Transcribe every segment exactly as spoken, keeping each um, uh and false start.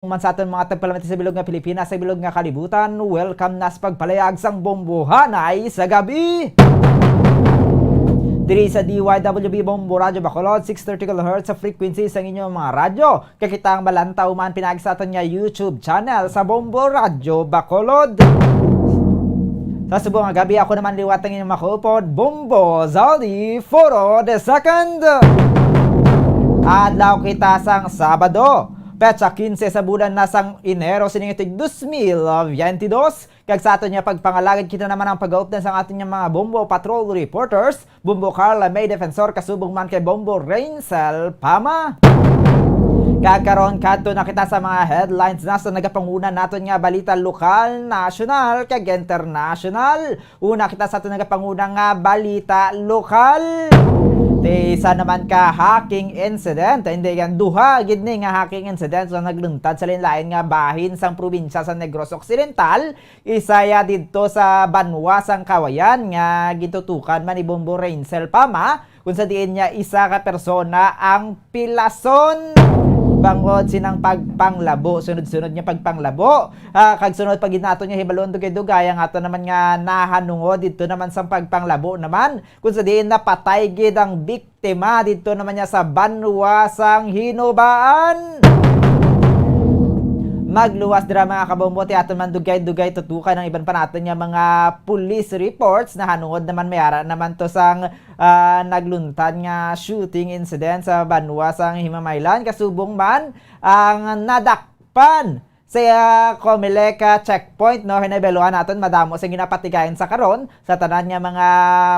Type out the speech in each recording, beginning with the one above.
Man sa aton mga tagpalamati sa bilog nga Pilipinas, sa bilog nga kalibutan, welcome na sa pagpalayag sang Bombohanay sa Gabi. Diri sa D Y W B Bombo Radyo Bacolod, six thirty kilohertz sa frequency sang inyong mga radyo. Kag kita ang malantaw man pinaagi sa aton nga YouTube channel sa Bombo Radyo Bacolod. Sa subong nga gabi, ako naman liwat ang inyong makaupod, Bombo Zaldi Foro the second. Adlaw kita sang Sabado, petsa quince sa bulan na sang Enero sining tig dos mil veintidós. Kag sa aton nga pagpangalagad, kita naman ang pag-updan sang aton nga mga Bombo Patrol reporters, Bombo Carla May Defensor, kasubong man kay Bombo Rainsel Pama. Kag karon, kadto na kita sa mga headlines na sa nagapanguna naton nga balita lokal, nasyonal, kag internasyonal. Una kita sa aton nagapanguna nga balita lokal. Ti isa naman ka hacking incident. Hindi yan, duha gid ni nga hacking incident sa nagluntad sa lain-lain nga bahin sang probinsya sa Negros Occidental. Isa ya didto sa banwa sang Kawayan nga gitutukan man ni Bombo Rainsel Pama, kung sa diin niya isa ka persona ang pilason bangod sinang pagpanglabo, sunod-sunod nga pagpanglabo. Ah, kag sunod pa gid naton nga hibalon, dugay-dugay ang ato naman nga nahanungod didto naman sang pagpanglabo naman, kung sa diin napatay gid ang biktima didto naman niya sa banwa sang Hinubaan. Magluwas dira, mga kabombo, ti aton man dugay-dugay tutukan ang iban pa naton nga mga police reports. Nahanungod naman, may ara naman to sang, ah, nagluntad nga shooting incident sa banwa sang Himamaylan, kasubong man ang nadakpan sa, ah, Comelec, ah, checkpoint, no? Hinabaluan naton madamo sing ginapatigayon sa karon sa tanan nga mga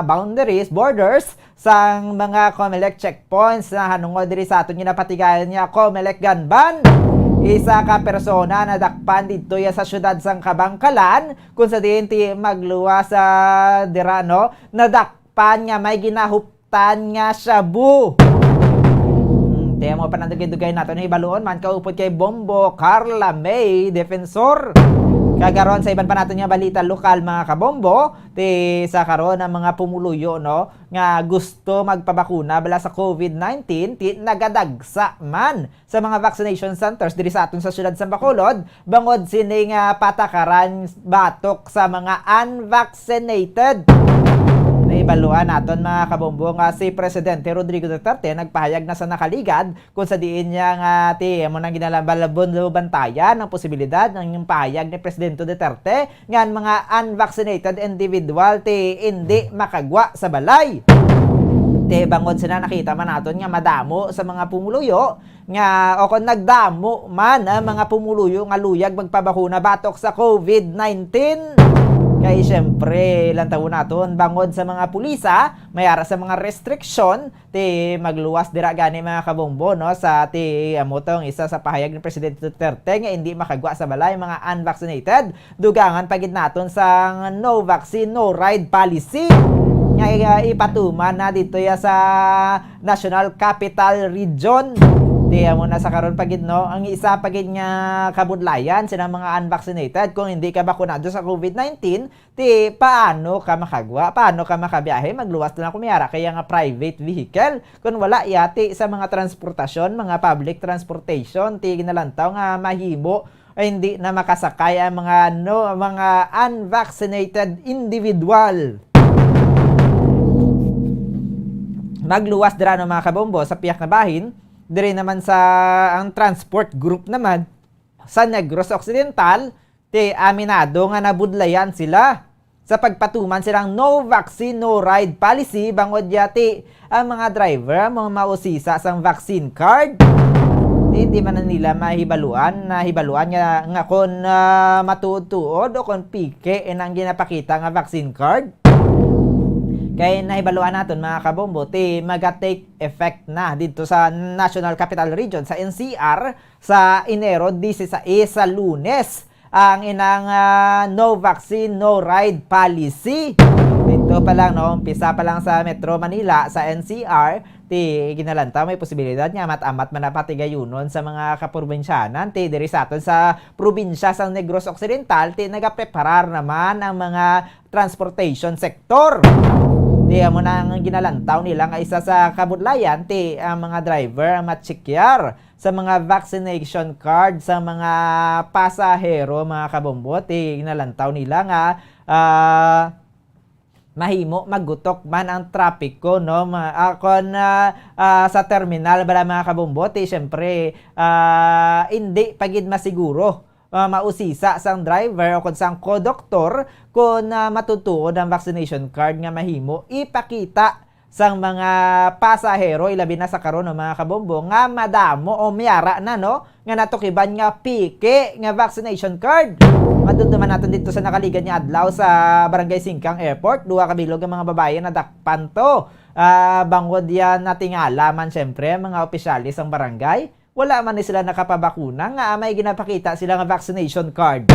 boundaries, borders, sang mga Comelec checkpoints na hanungod diri sa aton ginapatigayon nga Comelec gun ban. Isa ka persona nadakpan didto ya sa siyudad sang Kabangkalan, kung sa diin ti magluwas sa dira, no, nadakpan nga may ginahuptan nga shabu. Hmm, ti amo pa nang dugay-dugay naton hibaluon man kaupod kay Bombo Carla May Defensor. Kag karon sa iban pa naton nga balita lokal, mga kabombo, ti sa karon ang mga pumuluyo, no, nga gusto magpabakuna bala sa COVID nineteen, ti nagadagsa man sa mga vaccination centers diri sa aton sa siyudad sa Bacolod, bangod sini nga patakaran batok sa mga unvaccinated. Nahibaluan naton, mga kabombo, nga si Presidente Rodrigo Duterte nagpahayag na sa nakaligad, kung sa diin niya nga ti amo nang ginalabalabon bantayan ang posibilidad ng pahayag ni Presidente Duterte nga ang mga unvaccinated individual ti indi makagwa sa balay. Ti bangod sina, nakita man naton nga madamo sa mga pumuluyo nga, o kon nagdamo man ang mga pumuluyo nga luyag magpabakuna batok sa COVID nineteen. Kay siyempre, lantawon naton, bangod sa mga pulisa, may ara sa mga restriksyon, ti magluwas dira gani, mga kabombo, no, sa ti amo tong isa sa pahayag ni Presidente Duterte nga indi makagwa sa balay mga unvaccinated. Dugangan pa gid naton sang no vaccine, no ride policy nga i-, ipatuman na dito ya sa National Capital Region. Ti amo na sa karon pa gid, no, ang isa pa gid nga kabudlayan sina mga unvaccinated, kung hindi ka bakunado sa COVID nineteen, ti paano ka makagwa? Paano ka makabiyahe? Magluwas na lang kung may ara kaya nga private vehicle. Kung wala, yati sa mga transportasyon, mga public transportation, ti ginalantaw nga mahimo ay hindi na makasakay ang mga, no, mga unvaccinated individual. Magluwas dira, no, mga kabombo, sa piyak na bahin, diri naman sa ang transport group naman sa Negros Occidental, ti aminado nga nabudlayan sila sa pagpatuman silang no vaccine, no ride policy, bangod yati ang mga driver mo mausisa sang vaccine card. Ti hindi man na nila mahibaluan, nahibaluan nga, nga kon, ah, matuod-tuod o kon pike inang ginapakita nga vaccine card. Kay nahibaluan naton, mga kabombo, ti maga-take effect na dito sa National Capital Region, sa N C R, sa Enero disisais, sa Lunes, ang inang, ah, no vaccine, no ride policy. Dito pa lang, no, umpisa pa lang sa Metro Manila, sa N C R, ti ginalantaw may posibilidad nga amat-amat man ang patigayunon sa mga kaprobinsyanan. Ti diri sa aton sa probinsya sa Negros Occidental, ti nagapreparar naman ang mga transportation sector. Ti amo na ang ginalantaw nila nga isa sa kabudlayan, ti ang mga driver ang matsikiyar sa mga vaccination card sa mga pasahero, mga kabombo. Ti, nalantaw nila nga, ah, mahimo magutok man ang trapiko, no? Ma-, ah, kon, ah, ah, sa terminal bala, mga kabombo, ti, siyempre, ah, hindi pa gid masiguro, ah, mausisa sang driver o kon sang koduktor kon, ah, matutuod ang vaccination card nga mahimo ipakita sang mga pasahero, ilabi na sa karon, no, mga kabombo, nga madamo o miyara na, no, nga natukiban nga peke nga vaccination card. Madumduman naton didto sa nakaligad nga adlaw sa Barangay Singkang Airport, duha ka bilog nga mga babayi nadakpan to. Ah, bangod yan natingala man, siyempre, ang mga opisyales sang barangay. Wala man ni sila nakapabakuna nga may ginapakita sila nga vaccination card.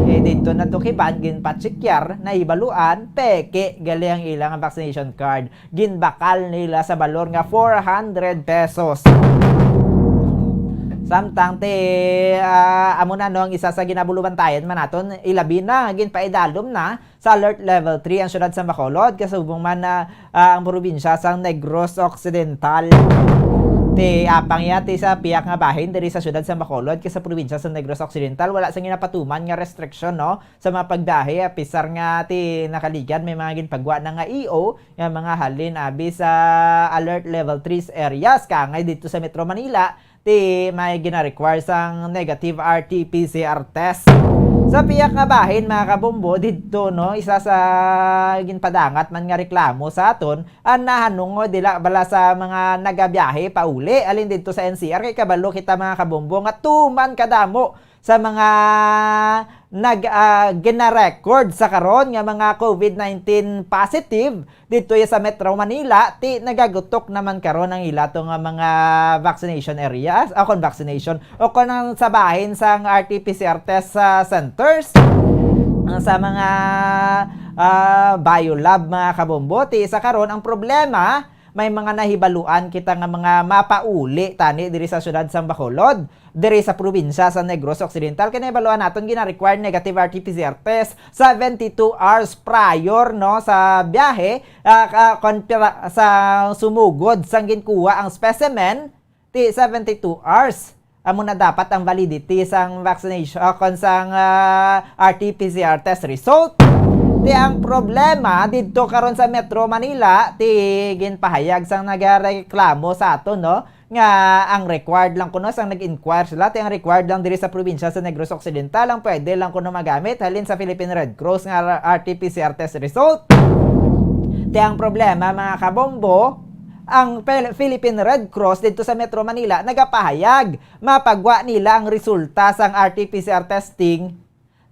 Eh, didto natukiban, ginpatsikyar, nahibaluan, peke gali ang ila nga vaccination card. Ginbakal nila sa balor nga four hundred pesos. Samtang ti, ah, amo na, no, ang isa sa ginabulubantayan man naton, ilabi na, ginpaidalom na sa Alert Level three ang siyudad sa Bacolod, kasubong man na, ah, ang probinsya sang Negros Occidental. Ti apang iya ti sa pihak nga bahin diri sa siyudad sa Bacolod, kay sa probinsya sa Negros Occidental, wala sang ginapatuman nga restriction, no, sa mga pagbiyahe, apisar nga ti nakaligad may mga ginpagwa na nga E O nga mga halin abi sa Alert Level three areas, kangay didto sa Metro Manila, ti may gina-require sang negative R T P C R test. Sa pihak nga bahin, mga kabombo, didto, no, isa sa ginpadangat man nga reklamo sa aton, ang nahanungod dila bala sa mga nagabiyahe pauli, alin didto sa N C R, kay kabalo kita, mga kabombo, nga tuman kadamo sa mga nag, ah, gina-record sa karon nga mga COVID nineteen positive didto ya sa Metro Manila, ti nagagutok naman karon ang ila to nga mga vaccination areas, o kon vaccination, o kon ang sa bahin sang R T P C R test, ah, centers, ang sa mga, ah, biolab, mga kabombo. Ti sa karon, ang problema, may mga nahibaluan kita nga mga mapauli tani diri sa siyudad sang Bacolod, diri sa probinsya sa Negros Occidental, kay nahibaluan naton gina-require negative R T P C R test seventy-two hours prior, no, sa biyahe, ah, ah, kon pira-, sa sumugod sang ginkuha ang specimen, ti seventy-two hours amo na dapat ang validity sang vaccination, ah, kon sang, ah, R T P C R test result. Ti ang problema didto karon sa Metro Manila, ti ginpahayag sang nagareklamo sa aton, no, nga ang required lang kuno sang nag-inquire sila, ti ang required lang diri sa probinsya sa Negros Occidental ang pwede lang kuno magamit halin sa Philippine Red Cross nga R T P C R test result. Ti ang problema, mga kabombo, ang Phil-, Philippine Red Cross didto sa Metro Manila nagapahayag mapagwa nila ang resulta sang R T P C R testing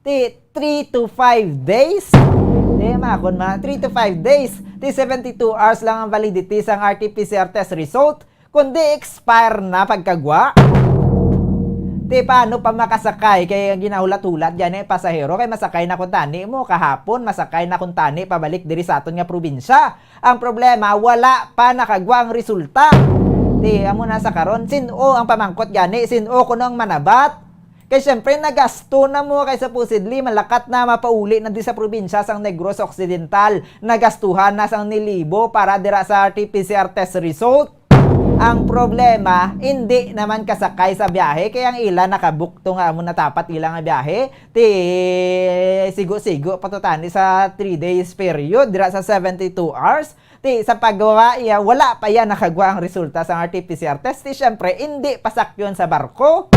ti three to five days. Di, makon ma, three to five days. Ti seventy-two hours lang ang validity sang R T P C R test result, kundi expire na pagkagwa. Ti paano pa makasakay? Kay ang ginahulat-hulat gani, pasahero, kay masakay na kuntani mo kahapon, masakay na kuntani pabalik diri sa aton nga probinsya. Ang problema, wala pa nakagwa ang resulta. Ti amo na sa karon, sin-o ang pamangkot gani, sin-o kuno ang manabat? Kay siyempre, nagasto na mo kay supposedly malakat na mapauli na di sa probinsya sang Negros Occidental. Nagastuhan na sang nilibo para dira sa R T P C R test result. Ang problema, hindi naman kasakay sa biyahe, kay ang ila nakabook to nga amo na dapat ila nga biyahe. Ti sigo-sigo pa to tani sa three days period, dira sa seventy-two hours. Ti sa pagwa iya, wala pa iya nakagwa ang resulta sa R T P C R test. Ti siyempre, hindi pasakyon sa barko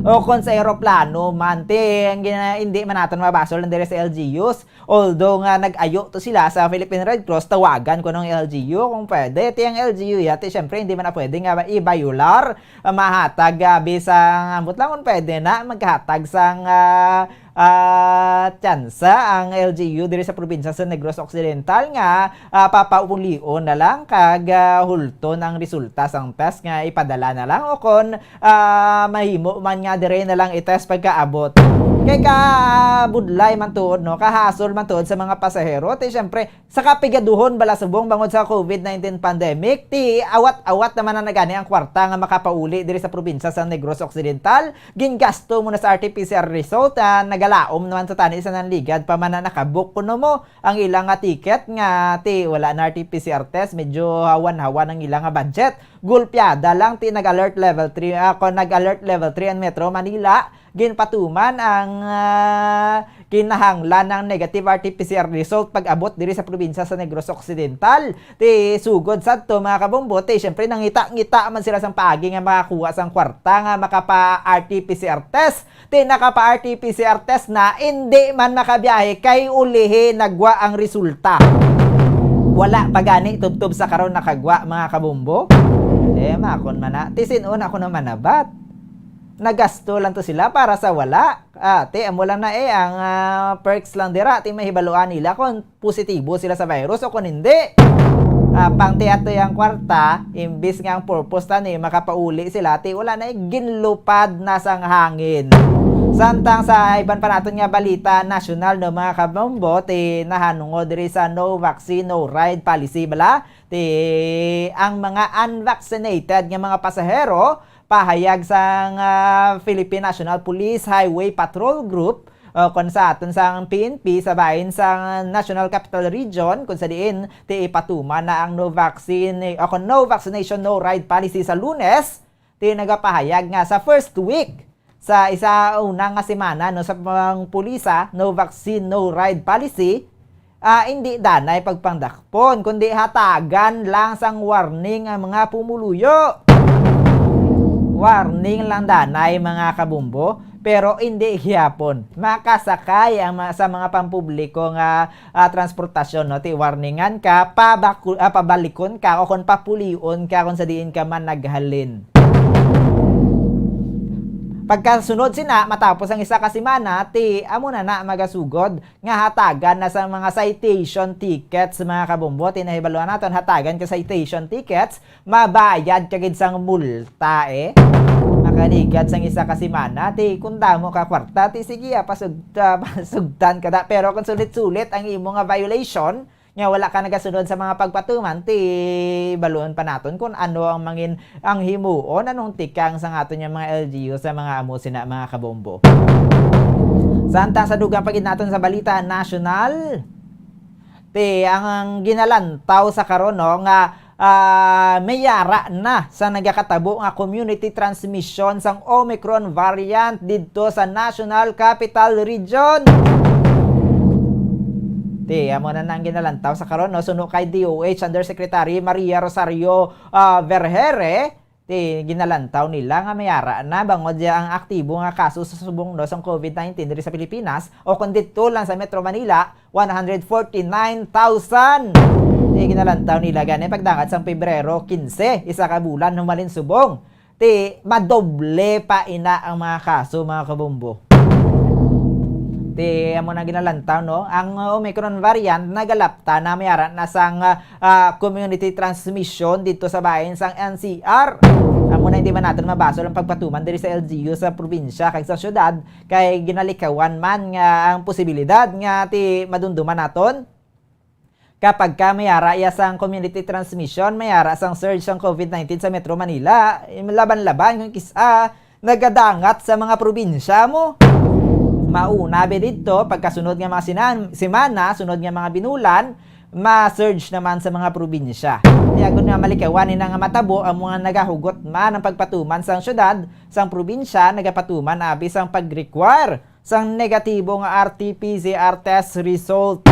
o kon sa eroplano man. Ti ang gina-, hindi man naton mabasol ang diri sa L G Us. Although nga nag-ayo to sila sa Philippine Red Cross, tawagan ko ng L G U kung pwede. Ti ang L G U ya, ti siyempre, hindi man na pwede nga i-violar, ah, mahatag, ah, bisang ambot lang kung pwede na, maghatag sang, ah, ah, tsansa ang L G U diri sa probinsya sa Negros Occidental nga, ah, papaulion na lang kag, ah, hulton ang resulta sang test nga ipadala na lang o kon, ah, mahimo man nga dire na lang i-test pagkaabot. Kay kabudlay man tuod, no, kahasol man tuod sa mga pasahero. Ti siyempre, sa kapigaduhon bala subong bangod sa COVID nineteen pandemic, ti awat-awat naman na gani ang kwarta nga makapauli diri sa probinsya sa Negros Occidental. Gingasto mo na sa R T P C R result, ah, nagalaom naman sa tani sa nanligad pa man na nakabook kuno mo ang ilang nga ticket nga ti wala na R T P C R test, medyo hawan-hawan ang ilang nga budget. gulpiada lang ti nag-alert level three, ah, kon nag-alert level three ang Metro Manila, ginpatuman ang, ah, kinahanglan ng negative R T P C R result pag-abot diri sa probinsya sa Negros Occidental. Ti sugod sadto, mga kabombo, ti syempre nangita-ngita man sila sang paagi nga makakuha sang kwarta nga makapa-R T P C R test. Ti nakapa-R T P C R test na, indi man makabiyahe kay ulihi nagwa ang resulta. Wala pa gani tubtob sa karon nakagwa, mga kabombo. Eh, makon man na. Ti sin-o na ko naman nabat. Nagasto lang to sila para sa wala. Ah, ti amo lang na eh, ang, ah, perks lang dira, ti mahibaluan nila kung positibo sila sa virus o kung hindi. Ah, pang ti ato yang kwarta, imbis nga ang purpose tani makapauli sila, ti wala na eh, ginlupad na sang hangin. Samtang sa iban pa naton nga balita nasyonal, no, mga kabombo, ti nahanungod diri sa no vaccine, no ride policy bala, ti ang mga unvaccinated nga mga pasahero, pahayag sang, ah, Philippine National Police Highway Patrol Group, o kon sa aton sang P N P, sa bahin sang National Capital Region, kung sa diin ti ipatuman na ang no vaccine, o kon no vaccination, no ride policy sa Lunes, ti nagapahayag nga sa first week sa isa una nga semana, no, sa pang pulisa, no vaccine, no ride policy, ah, hindi danay pagpangdakpon, kundi hatagan lang sang warning ang mga pumuluyo. Warning lang danay, mga kabumbo, pero hindi gihapon makasakay ang mga, sa mga pampubliko nga, ah, transportasyon, no? Ti warningan ka, pabaku-, ah, pabalikon ka, o kon papulion ka kung sa diin ka man naghalin. Pagkasunod sina, matapos ang isa ka semana, ti amo na na magasugod nga hatagan na sa mga citation tickets, mga kabumbo. Ti nahibaluan naton, hatagan ka citation tickets, mabayad ka gid sang multa, eh. Makaligat sang isa ka semana, ti kung damo ka kwarta, ti sige, ah, pasug-, ah, pasugtan ka da. Pero kung sulit-sulit ang imo nga violation, nga wala ka nagasunod sa mga pagpatuman, ti baluon pa naton kung ano ang mangin-, ang himuon, anong tikang sa aton nga mga L G U sa mga amo sina, mga kabombo. Samtang sa dugang pa gid naton sa balita nasyonal, ti ang, ang ginalantaw sa karon, no, nga, ah, may yara na sa nagakatabo nga community transmission sang Omicron variant didto sa National Capital Region. Ti amo na nang ginalantaw sa karon, no, suno kay D O H Undersecretary Maria Rosario, ah, Vergere, ti ginalantaw nila nga may ara na bangod ya ang aktibo nga kaso sa subong, no, sang COVID nineteen diri sa Pilipinas, o kon didto lang sa Metro Manila, one hundred forty-nine thousand. Ti ginalantaw nila gani pagdangat sang Pebrero quince, isa ka bulan humalin subong, ti madoble pa ina ang mga kaso, mga kabumbo. Ti amo na ginalantaw, no? Ang, uh, Omicron variant nagalapta na may ara na sang, uh, ah, community transmission dito sa bahin sang N C R. Amo na hindi man naton mabasol ang pagpatuman diri sa L G U sa probinsya kag sa syudad, kay ginalikawan man nga ang posibilidad nga ti madumduman naton. Kapag ka may ara iya sang community transmission, may ara sang surge sang COVID nineteen sa Metro Manila, laban-laban kung kis-a nagadangat sa mga probinsya mo. Mauna bi didto, pagkasunod nga mga sinan-, semana, sunod nga mga binulan, ma-surge naman sa mga probinsya. Ti agod nga malikawan ina nga matabo ang mga nagahugot man ang pagpatuman sang syudad, sang probinsya, nagapatuman abi sang pag-require sang negatibo nga R T P C R test result.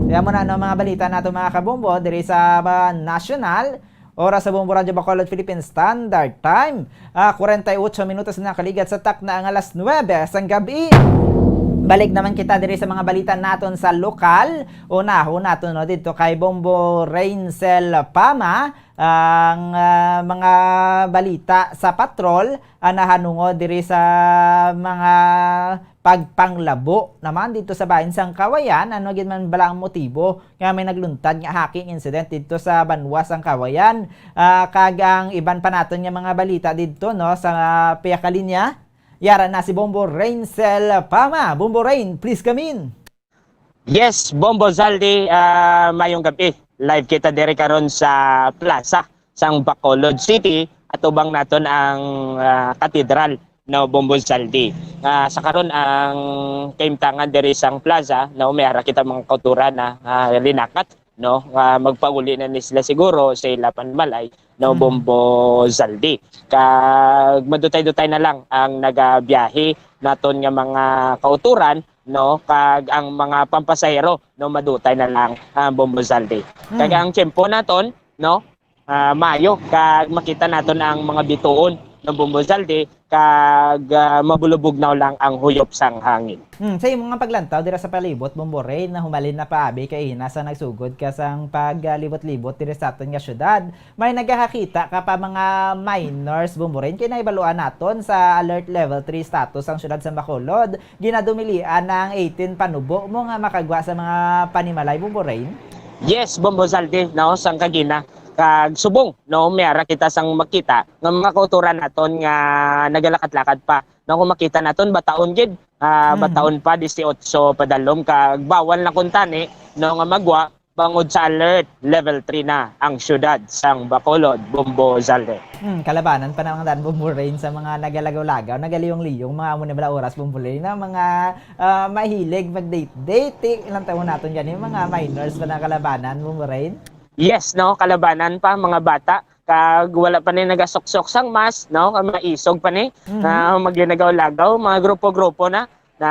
Kaya mo na, no, mga balita nato, mga kabombo, diri sa, ah, national. Oras sa Bombo Radyo Bacolod, Philippine Standard Time, ah, kwarenta y ocho minutos na nakaligat sa takna nga alas nuebe sang gabi. Balik naman kita diri sa mga balita naton sa lokal. Unahon nato, no, dito kay Bombo Rainsel Pama ang, ah, mga balita sa patrol, ah, nahanungod diri sa mga pagpanglabo naman dito sa bahin sang Kawayan. Ano gid man bala ang motibo nga may nagluntad nga hacking incident dito sa banwa sang Kawayan? Ah, kag ang iban pa naton nga mga balita dito, no, sa piyakalinya, yara na si Bombo Rainsel Pama. Bombo Rain, please come in. Yes, Bombo Zaldi, ah, mayong gabi. Live kita diri karon sa plaza sang Bacolod City, atubang naton ang, ah, katedral, no, Bombo Zaldi. Ah, sa karon ang kaimtangan diri sang plaza, no, may ara kita mga kauturan na, ah, linakat. no? Ah, magpauli na ni sila siguro sa ila panbalay, no, Mm. Bombo Zaldi. Kag madutay-dutay na lang ang nagabiyahe naton nga mga kautoran, no, kag ang mga pampasahero, no, madutay na lang ang Bombo Zaldi. Kag Mm. ang tiyempo naton, no, ah, maayo, kag makita naton ang mga bituon ng Bombo Zaldi, kag, ah, mabulubugnaw lang ang huyop sang hangin. Hmm, sa imo nga paglantaw dira sa palibot, Bombo Ray, nahumalin na pa abi kaina sa nagsugod ka sang paglibot-libot diri sa aton nga syudad. May nagakakita ka pa mga minors, Bombo Ray? Kay nahibaluan naton sa alert level three status ang syudad sa Bacolod. Ginadumilian na ang eighteen panubo mo nga makagwa sa mga panimalay, Bombo Ray? Yes, Bombo Zaldi, no, sang kagina. Kag subong, no, may ara kita sang makita nga mga kautoran naton nga nagalakat-lakat pa. No, kung makita naton, bataon gid, ah, Mhm. bataon pa, dieciocho padalom, kag bawal na kuntani, no, nga magwa bangod sa alert level three na ang syudad sang Bacolod, Bombo Zaldi. Hmm, kalabanan pa na ang dan Bombo Rain sa mga nagalagaw-lagaw, nagaliyong-liyong, mga amo na bala oras, Bombo Rain, na mga, ah, mahilig mag-date-date, eh. Ilang taon naton gani, mga minors pa na kalabanan, Bombo Rain? Yes, no, kalabanan pa, mga bata, kag wala pa ni nagasuksok sang mask, no, kag maisog pa ni, Mhm. na maglagaw-lagaw, mga grupo-grupo na, na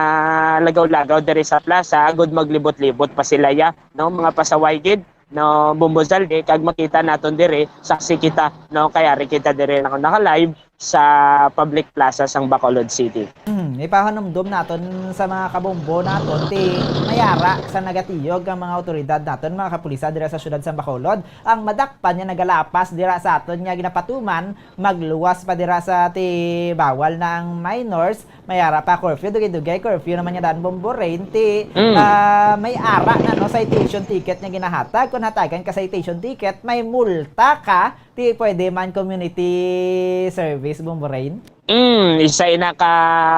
lagaw-lagaw diri sa plaza, agud maglibot-libot pa sila ya, no, mga pasaway gid, no, Bombo Zaldi, kag makita naton diri, saksi kita, no, kay ari kita diri na naka-live sa public plaza sang Bacolod City. Mhm, ipahanumdom naton sa mga kabombo naton, ti mayara sa nagatiyog ang mga awtoridad naton, mga kapulisan dira sa siyudad sang Bacolod, ang madakpan nga nagalapas dira sa aton nga ginapatuman, magluwas pa dira sa ti bawal na ang minors, may ara pa curfew, dugay-dugay curfew naman nga daan, Bombo Rain, ti, Mm. ah, may ara na, no, citation ticket nga ginahatag. Kung hatagan ka citation ticket, may multa ka, ti pwede man community service, Bombo Rain. Mm, isa ina ka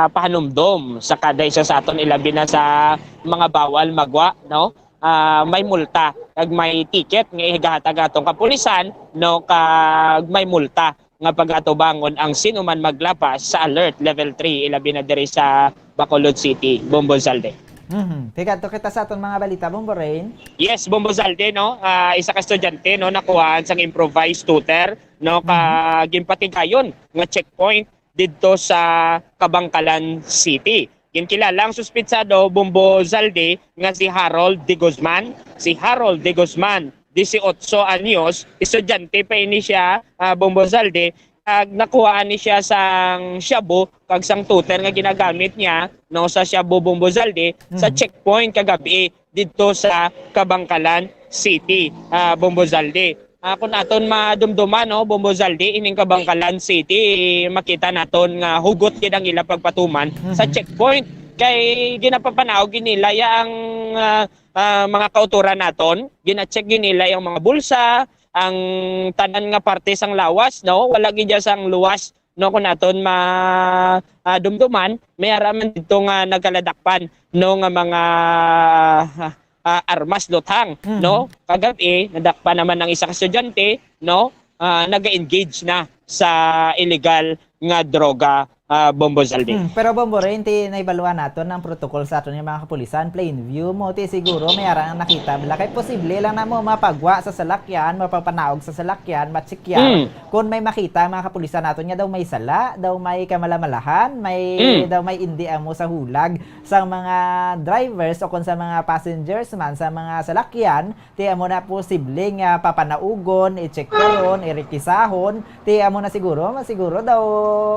pahanumdom sa kada isa sa aton, ilabi na sa mga bawal magwa, no? Ah, may multa, kag may ticket nga igahatag atong kapulisan, no, kag may multa nga pagatubangon ang sino man maglapas sa alert level three, ilabi na diri sa Bacolod City, Bombo Zalde. Mhm. Tigadto kita sa aton mga balita, Bombo Rain. Yes, Bombo Zalde, no? Ah, isa ka estudyante, no, nakuhaan sang improvised tutor, no, ka Mhm. ginpatigayon nga checkpoint didto sa Kabankalan City. Ginkilala ang suspitsado, Bombo Zalde, nga si Harold de Guzman. Si Harold de Guzman, dieciocho anyos, estudyante pa ini siya, ah, Bombo Zalde, kag nakuhaan ni siya sang shabu kag sang tutor nga ginagamit niya, no, sa shabu, Bombo Zalde, sa Mhm. checkpoint kagab-i didto sa Kabankalan City, ah, Bombo Zalde. Ah, kung aton madumduman, no, Bombo Zalde, ining Kabankalan City, makita naton nga hugot gid ang ila pagpatuman sa Mhm. checkpoint. Kay ginapapanaog gid nila ya ang, ah, ah, mga kautoran naton, gina-check gid nila yung mga bulsa, ang tanan nga parte sang lawas, no? Wala gid ya sang luwas, no, kung aton ma-, ah, dumduman, may ara man didto nga nagkaladakpan, no, nga mga, ah, ah, armas, luthang, Mhm. no? Kagab-i, nadakpan naman ang isa ka estudyante, no? Ah, naga-engage na sa illegal nga droga, ah, Bombo Zalde. Hmm, pero Bombo Rain, ti nahibaluan naton ang protocol sa aton nga mga kapulisan, plain view mo, ti siguro may ara nga nakita bala. Kay posible lang na mo mapagwa sa salakyan, mapapanaog sa salakyan, matsikyan. Hmm. Kung may makita ang mga kapulisan naton nga daw may sala, daw may kamalamalahan, may, Hmm. daw may indi amo sa hulag sa mga drivers o kung sa mga passengers man sa mga salakyan, ti amo na posible nga papanaugon, i-check karon, irikisahon. Ti amo na siguro, mas siguro daw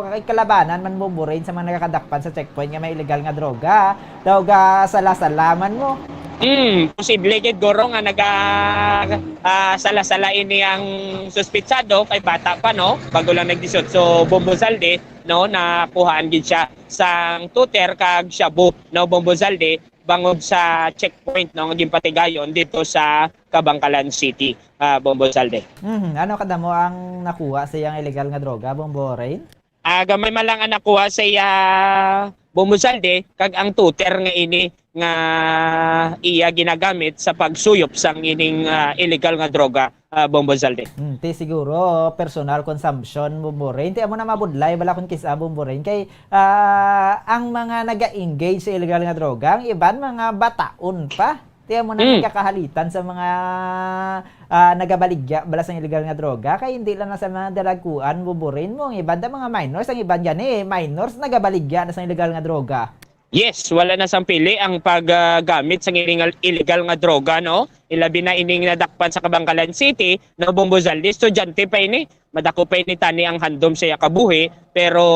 kay kalabanan man, Bombo Rain, sa mga nagakadakpan sa checkpoint nga may illegal nga droga. Daw ga sala-sala man mo. Hmm, posible gid guro nga naga, ah, sala-sala ini ang suspitsado kay bata pa, no? Bago lang nag-dieciocho, Bombo Zalde, no? Nakuhaan gid siya sang tuter kag shabu, no, Bombo Zalde, bangod sa checkpoint, no, nga ginpatigayon dito sa Kabankalan City, ah, Bombo Zalde. Mhm. Ano kadamo ang nakuha sa iyang illegal nga droga, Bombo Rain? Ah, gamay man lang ang nakuha sa iya, Bombo Zalde, kag ang tuter nga ini nga iya ginagamit sa pagsuyop sang ining, ah, illegal nga droga, ah, Bombo Zalde. Hmm, ti siguro personal consumption, Bombo Rain. Ti amo na mabudlay bala kung kis-a, Bombo Rain. Kay, ah, ang mga naga-engage sa illegal nga droga, ang iban mga bataon pa. Tiyan mo na Mm. nagkakahalitan sa mga, ah, nagabaligya bala sang illegal nga droga, kay hindi lang na sa mga dalagkuan, buburin mo, ang iban da mga minors, ang iban gani, minors nagabaligya na sa illegal nga droga. Yes, wala na sang pili ang pag, ah, gamit sang illegal, illegal nga droga, no? Ilabi na ining nadakpan sa Kabankalan City, no, Bombo Zaldi, estudyante pa ini, madako pa ini tani ang handom sa iya kabuhi, pero,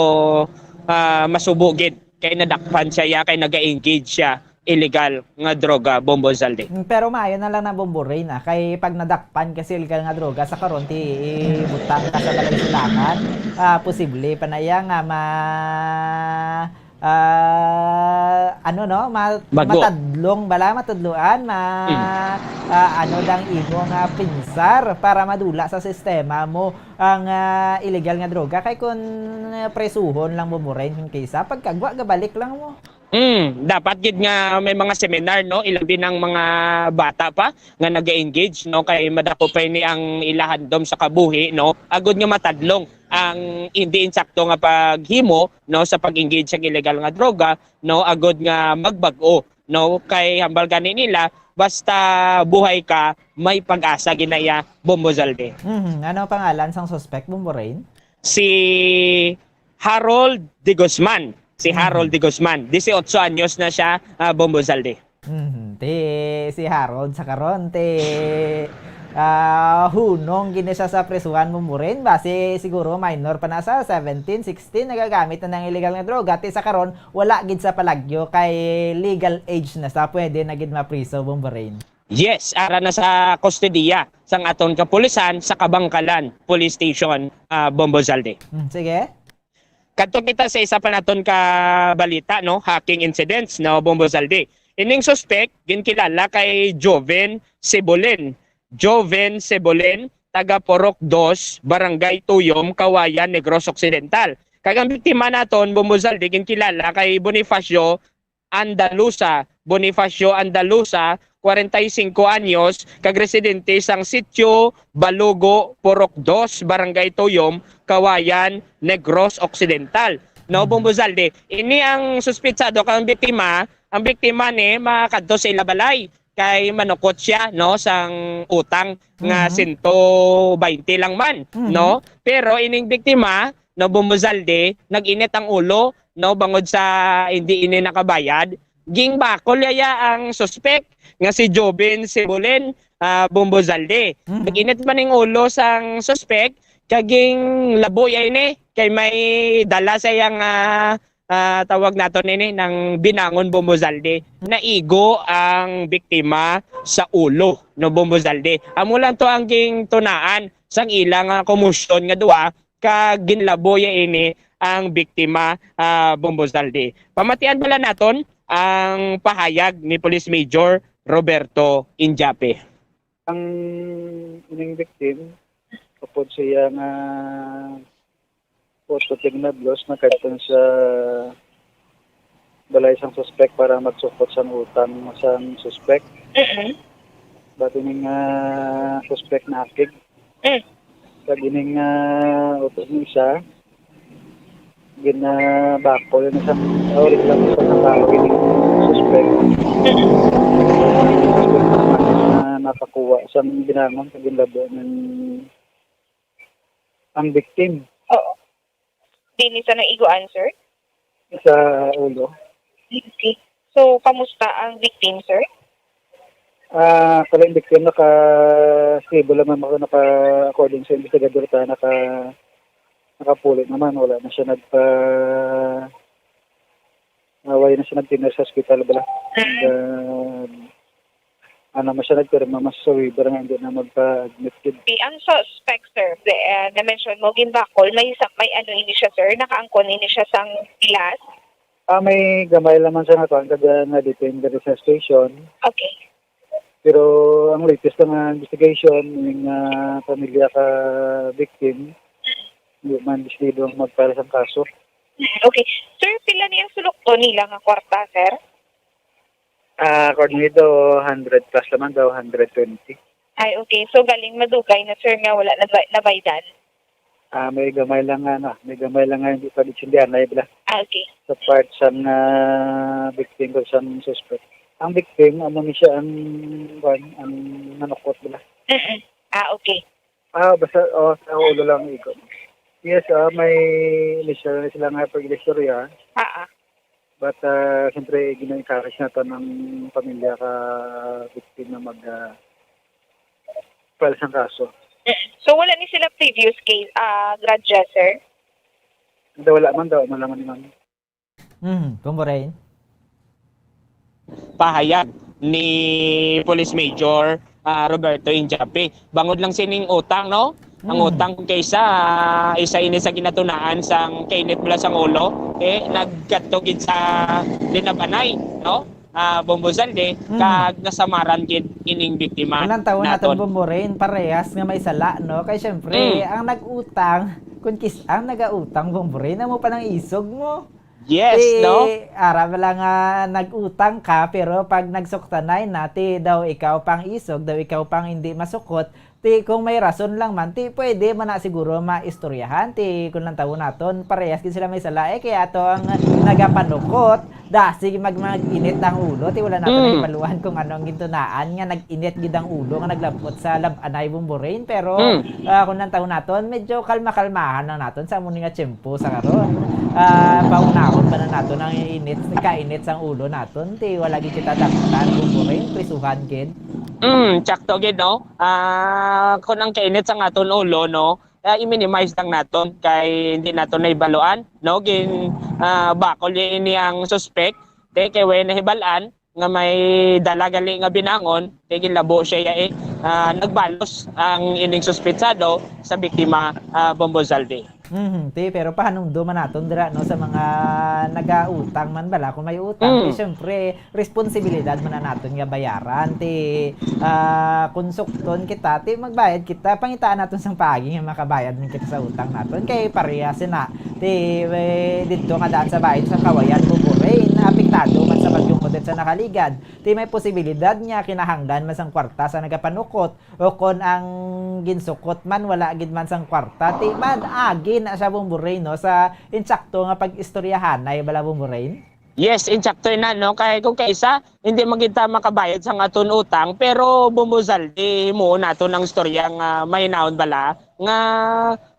ah, masubo gid kay nadakpan siya, iya kay naga-engage siya illegal nga droga, Bombo Zaldi. Mm, pero maayo na lang na, Bombo Rain, ah, kay pag nadakpan ka sa illegal nga droga sa karon, ti ibutang ka sa balay silangan, ah, posible pa na iya nga ma-, ah, ano, no? Ma-, Bago. matadlong bala, matudloan, ma-, Mm. ah, ano dang imo nga pinsar para madula sa sistema mo ang, ah, illegal nga droga. Kay kun, ah, presuhon lang mo, Bombo Rain, kung kaysa pagkagwa, gabalik lang mo. Mm, dapat gid nga may mga seminar, no, ilabi ng mga bata pa nga nag-engage, no, kay madako pa ini ang ila handom sa kabuhi, no, agud nga matadlong ang hindi insakto nga paghimo, no, sa pag-engage sa illegal nga droga, no, agud nga magbag-o, no, kay hambal gani nila, basta buhay ka, may pag-asa ginaya, Bombo Zaldi. Mhm. Ano ang pangalan sang suspect, Bombo Rain? Si Harold de Guzman. Si Mhm. Harold de Guzman, dieciocho anyos na siya, ah, Bombo Zaldi. Mhm. Ti si Harold sa karon, ti, ah, hunong gid na siya sa prisuhan, Bombo Rain. Basi siguro minor pa na sa seventeen, sixteen, nagagamit na ng illegal nga droga. Ti sa karon, wala gid sa palagyo kay legal age na sa pwede na gid mapriso, Bombo Rain. Yes, ara na sa kustodiya sang aton kapulisan sa Kabangkalan Police Station, ah, Bombo Zaldi. Hmm, sige. Kadto kita sa isa pa naton ka balita, no? Hacking incidents, no, Bombo Zaldi. Ining suspek ginkilala kay Joven Sibolin. Joven Sibolin, taga Purok Dos, Barangay Tuyom, Kawayan, Negros Occidental. Kag ang biktima naton, Bombo Zaldi, ginkilala kay Bonifacio Andaluza, Bonifacio Andaluza, kwarenta y singko anyos, kag residente sang Sitio Balugo, Purok Dos, Barangay Tuyom, Kawayan, Negros Occidental. No, Mhm. Bombo Zaldi, ini ang suspitsado kag ang biktima, ang biktima ni makadto sa ila balay kay manukot siya, no, sang utang nga Mhm. sento baynte lang man, Mhm. no? Pero ining biktima, no, Bombo Zaldi, nag-init ang ulo, no, bangod sa hindi ini nakabayad. Ginbakol yaya ang suspek nga si Joven Sibolin, ah, Bombo Zaldi. Mhm. Nag-init man ning ulo sang suspek, kag ginlabo ya ini kay may dala sa iyang, ah, ah, tawag nato nini, nang binangon, Bombo Zaldi. Naigo ang biktima sa ulo, no, Bombo Zaldi. Amo lang to ang gintunaan sang ila nga komosyon nga duha, kag ginlabo ya ini ang biktima, ah, Bombo Zaldi. Pamatian bala naton ang pahayag ni Police Major Roberto Injape. Ang ining victim, upod siya nga positive na blos, nakadto sa balay sang suspek para magsukot sang utang sang suspek. Mm-mm. But ining, ah, suspek naakig. Mm. Kag ining, ah, utod ni isa, ginabakol na sa, oh, reklamo sa trabaho ining suspek. Mm. Suspek na napakuha sang binangon kag ginlabo ng ang victim. Oo. Diin sa naiguan, sir? Sa ulo. Okay. So, kamusta ang victim, sir? Ah, actually, ang victim naka-stable naman, maka-, naka-, according sa investigador ta, naka-, nakapuli naman. Wala na siya nagpa-, ah, wala na siya nagtinor sa hospital bala. Mm. And, ah, ano man siya nagpirma, mas sa waiver nga hindi na magpa-admit gid. Okay, ang suspect, sir, the, uh, na-mention mo, ginbakol, may sa-, may ano ini siya, sir? Nakaangkon ini siya sang pilas? Ah, may gamay lamang siya nga kuan, kag, ah, na-detain diri sa station. Okay. Pero ang latest nga investigation, yung, ah, pamilya ka victim, hindi man desidido ang mag-file sang kaso. Mm, okay. Sir, pila ni ang sulukton nila nga kwarta, sir? Ah, according dito, hundred plus naman daw, hundred twenty. Ay, okay. So, galing madugay na, sir, nga wala na ba-, nabaydan? Ah, may gamay lang nga, ano, may gamay lang nga hindi pa gitsindihan na ibla. Ah, okay. Sa part sang, ah, victim ko, sang suspect. Ang victim, amo ni siya ang, kuwan, ang nanukot nila. Mm-mm. Ah, okay. Ah, basta, oh, sa ulo lang igo. Yes, ah, may lisensya na sila nga pag-ilistorya. Ah, ah. But, ah, siyempre, gina-encourage naton ang pamilya ka victim na mag, ah, file sang kaso. Mm. So, wala ni sila previous case, ah, grudges, sir? Hindi, wala man daw, wala man, ma'am. Mhm, Bombo Rain? Pahayag ni Police Major, ah, Roberto Injape. Bangod lang sining utang, no? Ang Mm. utang kung kaysa, ah, isa ini sa ginatunaan sang kainit bala sang ulo, eh, nagkadto gid sa linabanay, no? Ah, Bombo Zalde, Mm. kag nasamaran gid ining biktima Kung lang taon naton, naton. Bombo Rain, parehas nga may sala, no? Kay syempre, Mm. ang nag-utang, kung kis-, ang nagautang, Bombo Rain, amo pa nang isog mo. Yes, Eh, no? ara bala nga nag-utang ka, pero pag nagsuktanay na, ti daw ikaw pang isog, daw ikaw pang hindi masukot, ti kung may rason lang man, ti pwede man na siguro maistoryahan, ti kung lang tawon naton, parehas gid sila may sala, eh, kaya ato ang nagapanukot, dasig mag-, mag-init ang ulo, ti wala naton Mm. nahibaluan kung ano ang gintunaan nga nag-init gid ang ulo nga naglabot sa lab-anay, Bombo Rain, pero Mm. Ah, kung ang taon naton, medyo kalma-kalmahan lang naton sa amo ni nga tiyempo sa karon. Ah, paunahon pa na naton ang init, kainit sang ulo naton, ti wala gid kita daptan, Bombo Rain, prisuhan gid. Mm, tsakto gid, no? Ah, kung ang kainit sang aton ulo, no, ah, i-minimize lang naton kay hindi naton nahibaluan, no? Gin, ah, bakol niya ini ang suspek, te, kay way nahibal-an, nga may dala gali nga binangon, kay ginlabo siya ya, eh, ah, nagbalos ang ining suspetsado sa biktima, ah, Bombo Zalde. Mhm, ti, pero pahanumdo man naton dira, no, sa mga nagautang man bala, kung may utang, Mm. ti, syempre, responsibilidad man na naton nga bayaran. Ti, ah, kung sukton kita, ti, magbayad kita, pangitaan naton sang paagi nga makabayad man kita sa utang naton. Kay pareha sina, ti, eh, didto nga daan sa bahin sa Kawayan, Bombo Rain, apektado man sa bagyong Odette sa nakaligad. Ti may posibilidad nga kinahanglan man sang kwarta sa nagapanukot o kon ang ginsukot man wala gid man sang kwarta. Ti man agi na siya, Bombo Rain, no, sa insakto nga pag-istoryahanay bala, Bombo Rain? Yes, insakto na, no? Kay kung kaisa, hindi man kita makabayad sang aton utang, pero Bombo Zalde, himuon naton ang istorya nga mahinahon bala nga,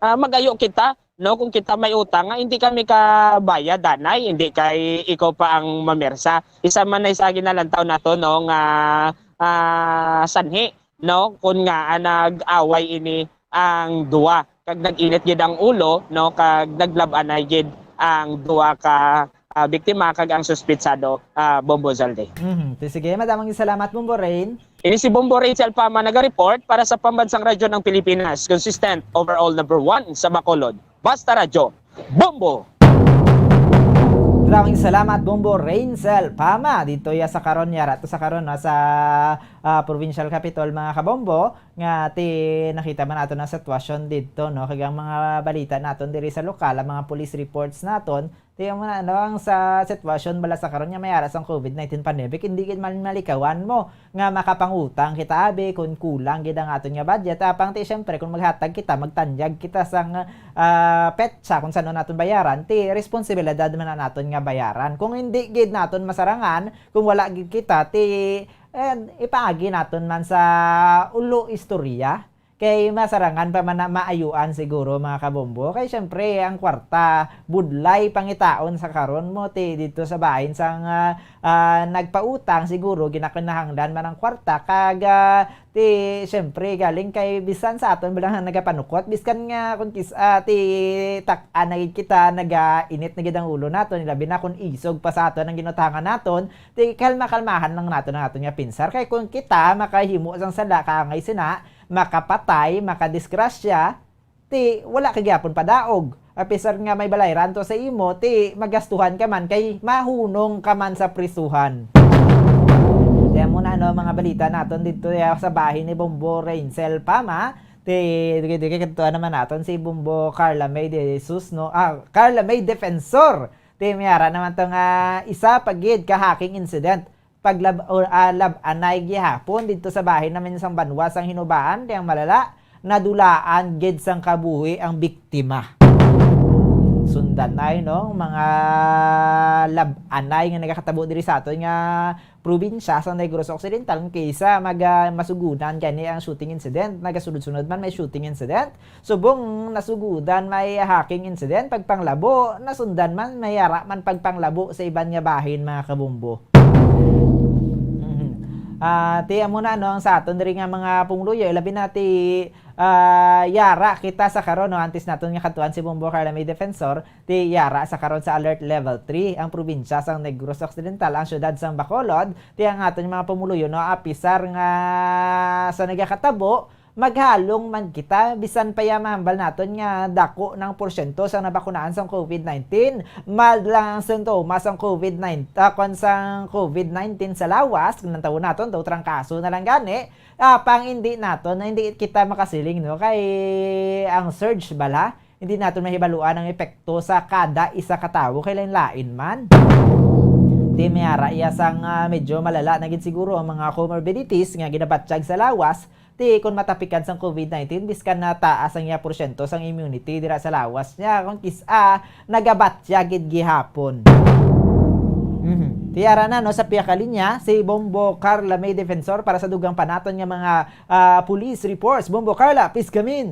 ah, magayo kita, no, kung kita may utang nga hindi kami kabayad, danay, hindi kay ikaw pa ang mamersa. Isa man na isa ginalantaw nato, no, nga, ah, sanhi, no, kun nga, ah, nag-away ini ang duwa, kag nag-init gid ang ulo, no, kag naglab-anay gid ang duwa ka, ah, biktima kag ang suspitsado, ah, Bombo Zalde. Mhm. Ti sige, madamong salamat, Bombo Rain. Ini si Bombo Rain Selpama naga-report para sa Pambansang Radyo ng Pilipinas, consistent, overall number one sa Bacolod. Basta Radyo, Bombo! Maraming salamat, Bombo Rain Selpama. Dito ya sa karon, yara to sa karon, no, sa, ah, Provincial Capitol, mga kabombo, nga ti nakita man nato ang sitwasyon dito, no, kag ang mga balita naton diri sa lokal, ang mga police reports naton, Ti amo na, ano, ang sa sitwasyon bala sa karon nga may ara sang COVID nineteen pandemic, hindi gid man malikawan mo nga makapangutang kita, abi, kun kulang gid ang aton nga budget. Apang ti, siyempre, kun maghatag kita, magtanyag kita sang, ah, petsa kung san-o naton bayaran, ti responsibilidad man na naton nga bayaran. Kung hindi gid naton masarangan, kung wala gid kita, ti, eh, ipaagi naton man sa ulo istorya. Kay masarangan pa man na maayuan siguro, mga kabombo. Kay siyempre, ang kwarta, budlay pangitaon sa karon mo, ti, dito sa bahin sang, ah, ah, nagpautang, siguro, ginakinahanglan man ang kwarta. Kag, ah, ti, siyempre, galing kay bisan sa aton bala nga nagapanukot, biskan nga kung kis-, ah, ti, tak-, ah, nagkita, nagainit na gid ang ulo naton, labi na kung isog pa sa aton ang ginutangan naton, ti, kalma-kalmahan lang naton ang aton nga pinsar. Kay kung kita makahimo sang sala, kaangay sina, makapatay, makadisgrasya, ti wala ka gyapon padaog. Apisar nga may balayran to sa imo, ti magastuhan ka man kay mahunong ka man sa prisuhan. Kaya mo na, no, mga balita naton dito, ya, sa bahin ni Bombo Rainsel Pama, ti, di, di, kadto naman naton si Bombo Carla May De Jesus, no? Ah, Carla May Defensor. Ti, may ara naman to nga isa pa gid ka hacking incident. Paglab-, o, ah, lab-anay gihapon didto sa bahin namin sang banwa sang Hinubaan, ti ang malala, nadulaan gid sang kabuhi ang biktima. Sun-, danay, no, mga lab-anay nga nagakatabo diri sa aton nga probinsya sa Negros Occidental, kaysa mag, ah, masugunan gani ang shooting incident. Nagasunod-sunod man may shooting incident. Subong nasugudan may hacking incident, pagpanglabo, nasundan man may yara man pagpanglabo sa iban nga bahin, mga kabombo. Mhm. Ah, ti amo na, no, ang sa aton diri nga mga pumuluyo, labi na ti, ah, yara kita sa karon, no, antes naton nga kadtuan si Bombo Carla May Defensor, ti yara sa karon sa Alert Level three ang probinsya sang Negros Occidental, ang siyudad sang Bacolod, ti ang aton mga pumuluyo, no, apisar nga sa nagakatabo, maghalong man kita, bisan pa ya mahambal naton nga dako nang porsyento sang nabakunaan sang covid nineteen, mild lang ang sintomas sang covid nineteen, ah, kon sang covid nineteen sa lawas, kung nantawon naton daw trangkaso na lang gani, ah, pang hindi naton, na hindi kita makasiling, no, kay ang surge bala, hindi naton mahibaluan ang epekto sa kada isa ka tawo, kay lain-lain man. Ti may ara iya sang, ah, medyo malala na gid siguro ang mga comorbidities nga ginabatyag sa lawas, ti kon matapikan sang covid nineteen, biskan na taas ang iya porsyento sang immunity dira sa lawas niya, kung kis-a nagabatyag gid gihapon. Mhm. Ti ara na, no, sa pihak linya, si Bombo Carla May Defensor para sa dugang pa naton nga mga, ah, police reports. Bombo Carla, please come in.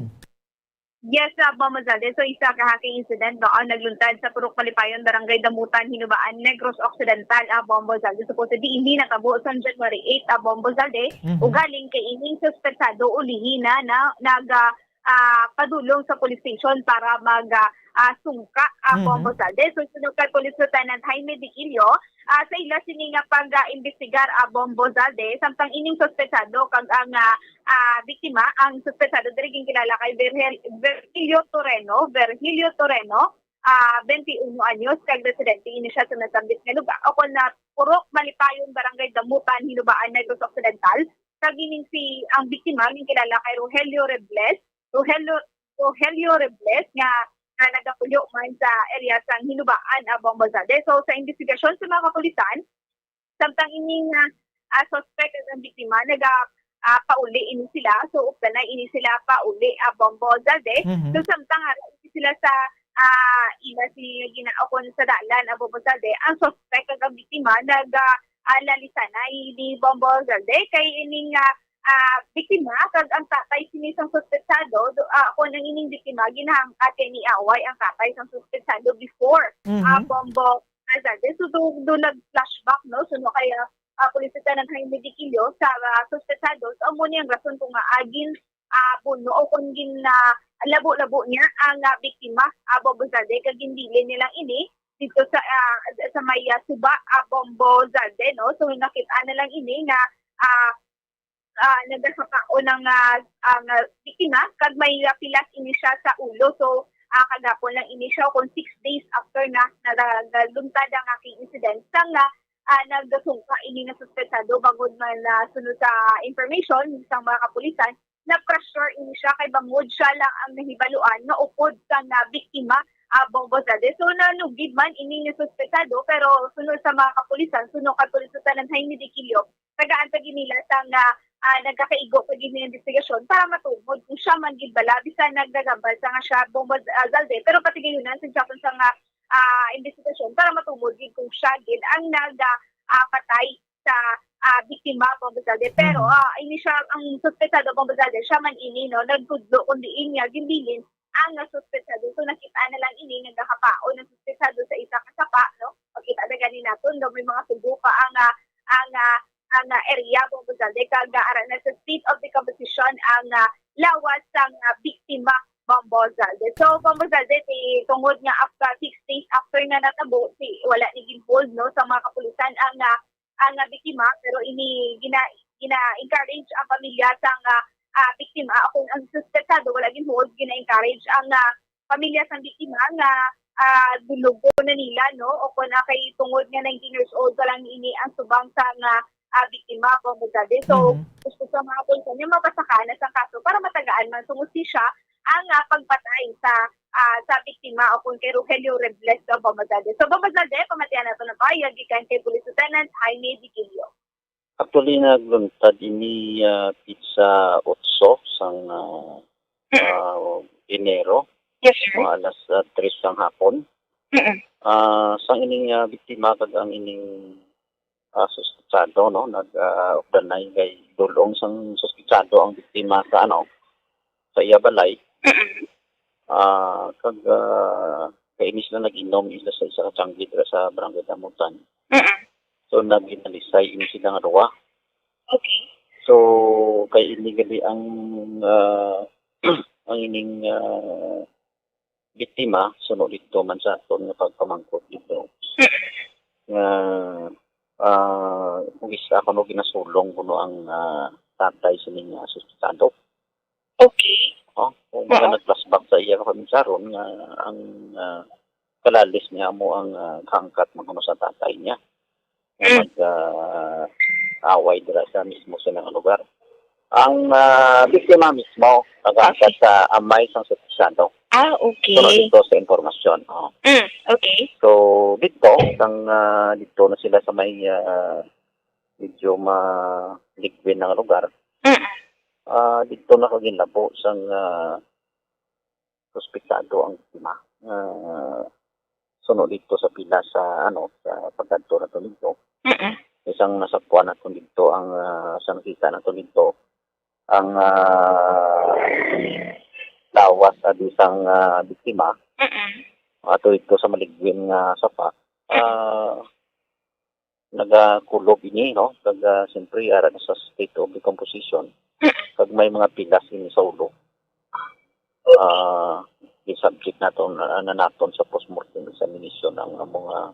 Yes, uh, Bombo Zalde. So, isa ka hacking incident, no, ang nagluntad sa Purok Malipayon, Barangay Damutan, Hinubaan, Negros Occidental, uh, Bombo Zalde. Supposedly, hindi nakabo sang January eight, uh, Bombo Zalde. Mhm. Ugaling kay ining suspetsado ulihi na, na nag, ah, ah, padulong sa police station para mag, ah, ah, sungka, ah, Mhm. Bombo Zalde. So, suno kay Police Lieutenant Jaime Diquilio, ah, sa ila sini nga pag, ah, imbestigar, ah, Bombo Zalde, samtang ining suspetsado kag ang, ah, ah, biktima, ang suspetsado diri ginkilala kay Virgil-, Virgilio Toreno, Virgilio Toreno, ah, twenty-one anyos, kag residente ini siya sa nasambit nga lugar. O kon na Purok Malipayon, Barangay Damutan, Hinubaan, Negros Occidental, kag ining si, ang biktima ginkilala kay Rogelio Rebles, Rogelio, Rogelio Rebles nga, nga nagapuyo man sa area sang Hinubaan, ah, Bombo Zalde. So, sa investigasyon sa mga kapulisan, samtang ining, ah, ah, suspect at ang biktima, naga, ah, pauli ini sila. So, updanay ini sila pauli, ah, Bombo Zalde. Mhm. So, samtang ara ini sila sa, ah, ila si gina-, o kon sa dalan, ah, Bombo Zalde, ang suspect at ang biktima, naga, ah, nalisanay ni Bombo Zalde. Kay ining, ah, ah, biktima kag ang tatay sini sang suspetsado, do, ah, kon ang ining biktima, ginahangkat kay niaway ang tatay sang suspetsado before, Mhm. ah, Bombo Zalde. So, do, do nag-flashback, no? So, no, kaya, ah, Police Lieutenant Jaime Diquilio sa, ah, suspetsado. So, amo ni ang rason kung nga agin, ah, buno o kung gin, ah, labo-labo niya ang, ah, biktima, ah, Bombo Zalde, kag ginbilin nilang ini dito sa, ah, sa may, ah, suba, ah, Bombo Zalde, no? So, nakita na lang ini nga, ah, ah, nagakapaon ang, ah, ang, ah, biktima, kag may, ah, pilas ini siya sa ulo. So, ah, kagapon lang ini siya, kung six days after na, na, na, naluntad ang aking incident, sa nga, ah, nagasungka ini nga suspetsado, bangod man, ah, sunod sa information sa mga kapulisan, na-pressure ini siya kay bangod siya lang ang nahibaluan nga upod sang, ah, biktima, ah, Bombo Zalde. So, nanugid man ini nga suspetsado, pero sunod sa mga kapulisan, sunod kay Police Lieutenant Jaime Diquilio, tagaan pa gid nila sang, ah, ah, nagakaigo pa gid nga investigasyon para matumod kung siya man gid bala, bisan nagagambal sa nga siya, Bombo Z-, ah, Zalde, pero patigayunan sa Japan sa nga, ah, investigasyon para matumod gid kung siya gid ang nag, ah, ah, patay sa, ah, biktima, Bombo Zalde. Pero, Mhm. ah, ini siya, ang suspetsado, Bombo Zalde, siya man ini, no, nagtudlo kung diin niya ginbilin ang, ah, suspetsado. So, nakita na lang ini, nagakapaon ang suspetsado sa isa ka sapa, no? Makita na gani naton, no, may mga tubo pa ang, ah, ang, ah, ang, ah, area, Bombo Zalde, kag, ah, ara na sa state of decomposition ang, ah, lawas sang, ah, biktima, Bombo Zalde. So, Bombo Zalde, ti tungod nga after six days after nga natabo, si, wala ni gin-hold, no, sa mga kapulisan ang, ah, ang, ah, biktima, pero ini gina-, gina-encourage ang pamilya sang, ah, ah, biktima. Kung ang suspetsado wala gin-hold, gina-encourage ang, ah, pamilya sang biktima nga, ah, dulugon na nila, no? O kung, ah, kay tungod nga nineteen years old pa lang ini ang subang sang, ah, ah, biktima, Bombo Zalde. So, Mhm. gusto sa mga pulis nga mapasaka na sang kaso para matagaan man sang hustisya ang, ah, pagpatay sa, ah, sa biktima o kung kay Rogelio Rebles, no, Bombo Zalde. So, Bombo Zalde, pamatian nato na pa, gikan kay Police Lieutenant Jaime Diquilio. Actually, nagluntad ini, ah, pitsa otso sang, ah, ah, Enero, Yes, sir. Mga alas, ah, tres sang hapon. Mm-mm. Ah, sang ining, ah, biktima kag ang ining, ah, suspetsado, no, nag, ah, ugdanay kay dul-ong sang suspetsado ang biktima sa, ano, sa iya balay. Mm-mm. Ah, kag, ah, kay ini sila nag-inom ila sa isa ka tiyanggi dira sa Barangay Damutan. Mm-mm. So, naghinalisay ini sila nga duha. Okay. So, kay ini gali ang, ah, ang ining, ah, biktima, suno didto man sa aton nga pagpamangkot didto. Mm. Nga, ah, kung isa kuno ginasulong kuno ang, ah, tatay sining, ah, suspetsado. Okay. Oh, kung mga Oo. nag-flashback sa iya nga paminsyaron nga ang, ah, kalalis niya amo ang, ah, kahangkat man kuno sa tatay niya. Nga Mm. mag, ah, away dira sa mismo sila nga lugar. Ang, ah, biktima mismo, nagahangkat Okay. sa amay sang suspetsado. Ah, okay. Suno didto sa impormasyon, oh. Mm, okay. So, didto, sang, ah, didto na sila sa may, ah, medyo maligwin nga lugar. Mm. Ah, didto na kaginlabo sang, ah, suspetsado ang biktima. Ah, suno didto sa pila sa, ano, sa pagkadto naton didto. Mm-mm. Isang nasapwan naton didto ang, ah, sa nakita naton didto, ang, ah, lawas adi sang, ah, biktima. Mm-mm. Ato didto sa maligwin nga sapa. Mm-mm. Ah, nagakulob ini, no? Kag, ah, siyempre, ara na sa state of decomposition. Mm-mm. Kag may mga pilas ini sa ulo. Ah, i-subject naton, ah, na naton sa postmortem examination ang mga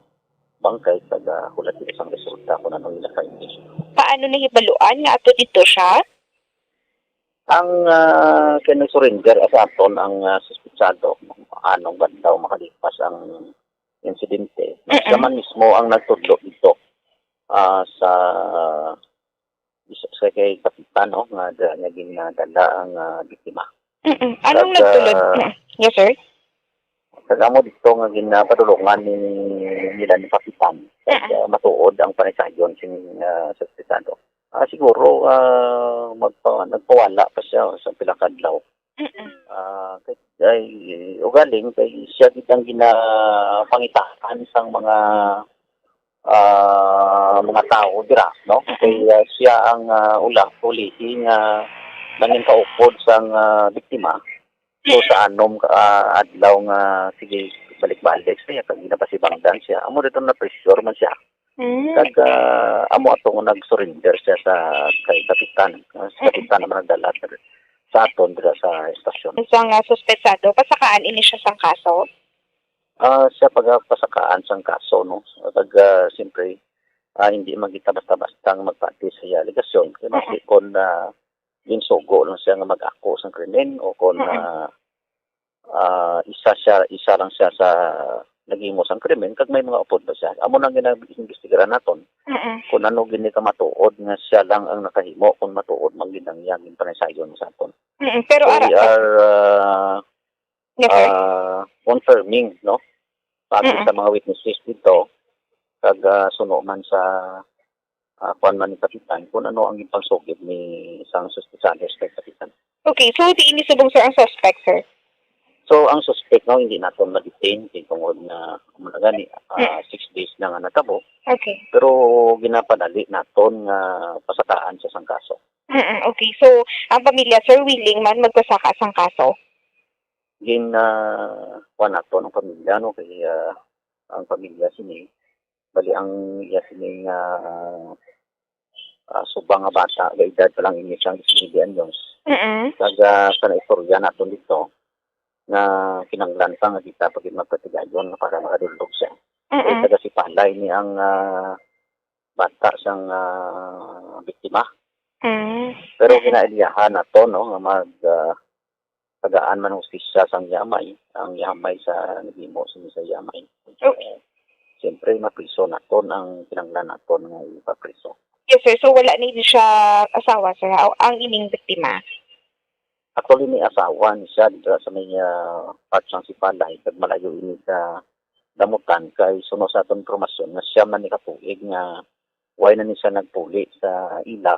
bangkay kag, ah, hulat sang resulta kung ano ila findings. Paano nahibaluan nga ato dito siya? Ang, ah, kay nag-surrender sa aton ang, ah, suspetsado anong adlaw makalipas ang insidente. Mm-mm. Siya man mismo ang nagtudlo dito, ah, sa isa sa kay kapitan, no, nga da-, nga ginadala ang, ah, biktima. Mm-mm. Anong Kag, nagtulod? ah, Mm. Yes, sir. Kag amo dito nga ginapadulungan ni, nila ni kapitan. Kag, Mm-mm. ah, matuod ang panaysayon sing, ah, suspetsado. Ah, siguro, ah, magpa-, nagpawala pa siya sa pila ka adlaw. Mm-mm. Ah, kay, ay, ugaling kay siya gid ang ginapangitaan sang mga, ah, mga tawo dira, no? Mm-mm. Kay, ah, siya ang, ah, ula, ulihi nga nangin kaupod sang, ah, biktima. So, Mm. sa anom ka, ah, adlaw nga, sige, balik-balik siya, kag ginapasibangdan siya. Amo dito na-pressure man siya. Mm. Kag, ah, amo ato nga nag-surrender siya sa kay kapitan. Ah, si Mm. kapitan naman nagdala sa, sa aton dira sa estasyon. Sa nga suspetsado, pasakaan ini siya sang kaso? Ah, siya pagapasakaan sang kaso, no? Kag, ah, siyempre, ah, hindi man kita basta-basta nga magpati sa iya alegasyon. Kay Mm. masi kon, ah, ginsugo lang siya nga mag-ako sang krimen o kon, Mm. ah, ah, isa siya, isa lang siya sa naghimo sang krimen, kag may mga upod pa siya. Amo nang gina-, imbestigaran naton Mm. kung ano gini ka matuod nga siya lang ang nakahimo, kung matuod man gid ang iyang ginpanaysayon sa aton. Mm, pero So, ara-, we are, ah, Yes, sir. ah, confirming, no? Pati Mm. sa mga witnesses dito, kag, ah, suno man sa, ah, kuwan man ni Kapitan, kung ano ang ipagsugid ni sang suspetsado kay Kapitan. Okay, so diin ni subong, sir, ang suspect, sir? So, ang suspect, no, hindi naton ma-detain kay tungod nga, amo na gani, ah, Mm. six days na nga natabo. Okay. Pero ginapadali naton nga pasakaan siya sang kaso. Mm-mm, okay. So, ang pamilya, sir, willing man magpasaka sang kaso? Gin, ah, kuwan naton ang pamilya, no, kay, ah, ang pamilya sini, bali ang iya sini nga, ah, subang nga bata, nga edad pa lang ini sang diecinuebe anyos. Mm-mm. Kag, ah, sa naistorya naton dito, nga kinahanglan pa nga kita pa gid magpatigayon para makadulog siya. Kay Mm-mm. taga Sipala ini ang, ah, bata sang, ah, biktima. Mm. Pero Mm-mm. ginaidiyahan naton, no, nga mag, ah, tagaan man hustisya sang iya amay, ang iya amay sa naghimo sini sa iya amay. Okay. Siyempre, mapriso naton ang kinahanglan naton nga ipapriso. Yes, sir. So, wala na ini siya asawa, sir, ha? Ang ining biktima? Actually, may asawa ni siya dito sa may, ah, part sang Sipalay, kag malayo ini sa Damutan, kay suno sa aton impormasyon nga siya man ni katuig nga wala na ni siya nagpuli sa ila.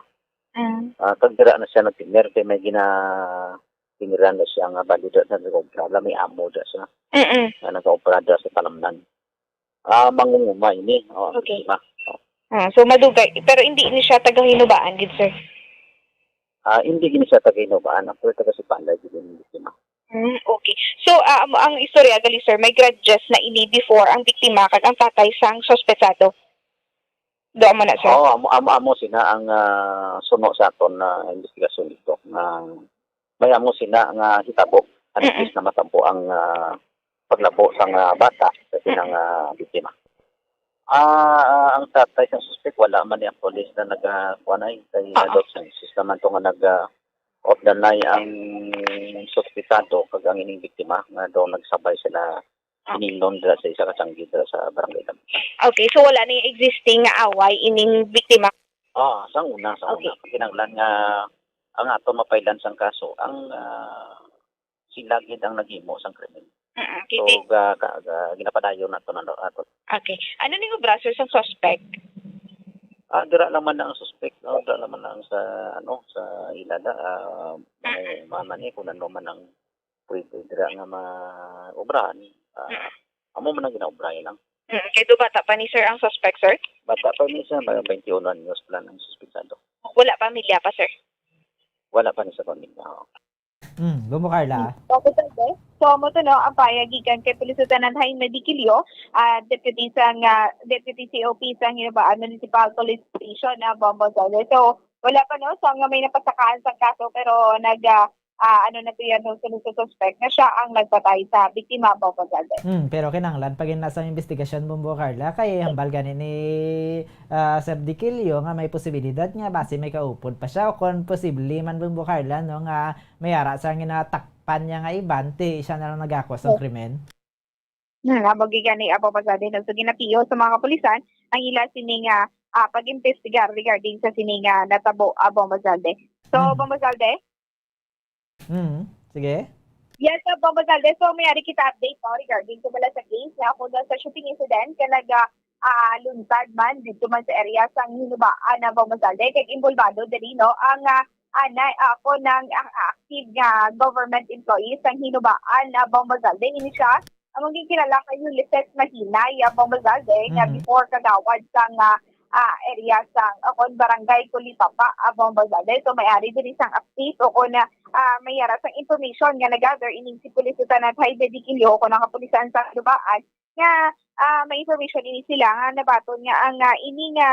Mm. Ah, kag dira na siya nagtener kay may gina-, Kinira na siya nga bali da sa nag-obra, la may amo da siya Mm-mm. nga nag-obra da sa talamnan. Ah, mangunguma ini. Oh, ang Okay. biktima. Oh. Ah, so madugay, pero hindi ni siya taga Hinubaan gid, sir? Ah, hindi gini siya taga Hinubaan, actually taga Sipalay gid ang biktima. Hmm, okay. So, ah, amo ang istorya gali, sir, may grudges na ini before ang biktima kag ang tatay sang suspetsado? Do amo na, sir? Oo, amo, amo, amo sina ang, ah, suno sa aton na investigasyon dito, nga may amo sina nga hitabo, Mm-mm. Antes na matabo ang, ah, paglabo sang, ah, bata sa Mm-mm. sinang, ah, biktima. Ah, ang tatay sang suspek, wala man ni ang pulis na nag, ah, kuwan ay, kay, ah, Ah. daw census naman to nga nag, ah, of the night ang suspetado kag ang ining biktima nga daw nagsabay sila Ah. inilon dira sa isa ka tiyanggi dira sa barangay Lam-. Okay, so wala ni existing nga away ining biktima? Ah, sang una, sang Okay. una. Kinahanglan nga ang ato mapailan sang kaso, ang, ah, sila gid ang naghimo sang krimen. Mm, So, kiti- ga-, ga-, ga-, ginapadayon nato na ato. Okay. Ano ning obra, sir, sang suspect? Ah, dira lang man ang suspect, no? Dira lang man ang sa, ano, sa ilada, ah, Mm. mga, mga man eh, kung ano man ang pwede dira nga maobrahan, ah, Mm. amo man ang ginaobra lang. Mm, kay do bata pa ni sir ang suspect, sir? Bata pa ni siya, mga twenty-one anyos pa lang ang suspetsado. Wala pamilya pa, sir? Wala pa ni sa pamilya, oo. Hmm, Bombo Carla. So, amo to, no, ang pahayag gikan kay Police Lieutenant Jaime Diquilio, ah, deputy sang, ah, deputy C O P sang Hinubaan Municipal Police Station, ah, Bombo Zalde. So, wala pa, no, so nga may napasakaan sang kaso, pero nag, ah, ah, ano na to yan, no, sa suspect na siya ang nagpatay sa biktima, Bombo Zalde. Hmm, pero kinahanglan pa gid na sa investigasyon, Bombo Carla, kay hambal gani ni, ah, Sir Diquilio nga may posibilidad nga basi may kaupod pa siya o kon posible man, Bombo Carla, no, nga may ara sa ginatakpan niya nga iban, ti siya na lang nagakos sang Yes. krimen. Hmm, amo gid gani, Bombo Zalde, no? So, ginatiyo sa mga kapulisan ang ila sini nga, ah, pag-imbestigar regarding sa sini nga natabo, Bombo Zalde. So, Mhm. Bombo Zalde? Mhm. Sige. Yes, Bombo Zalde. So, may ari kita update, no, regarding sa bala sa case nga ako sa shooting incident nga nag, ah, ah, lunsad man dito man sa area sang Hinubaan, Bombo Zalde. Kay involvado diri, no, ang, ah, anay, ah, ako ng, ah, active nga government employee sang Hinubaan, Bombo Zalde. Ini siya, among ginkilala kay Ulises Mahinay, Bombo Zalde, nga Mhm. before kagawad sang, ah, ah, area sang, ah, kon barangay Kulipapa, Bombo Zalde. So, may ari diri sang update o kon, ah, may ara sang information nga nag-gather ining si Police Lieutenant Jaime Diquilio o kon ang kapulisan sa Hinubaan nga, ah, may information ini sila nga nabaton nga ang, ah, ini nga,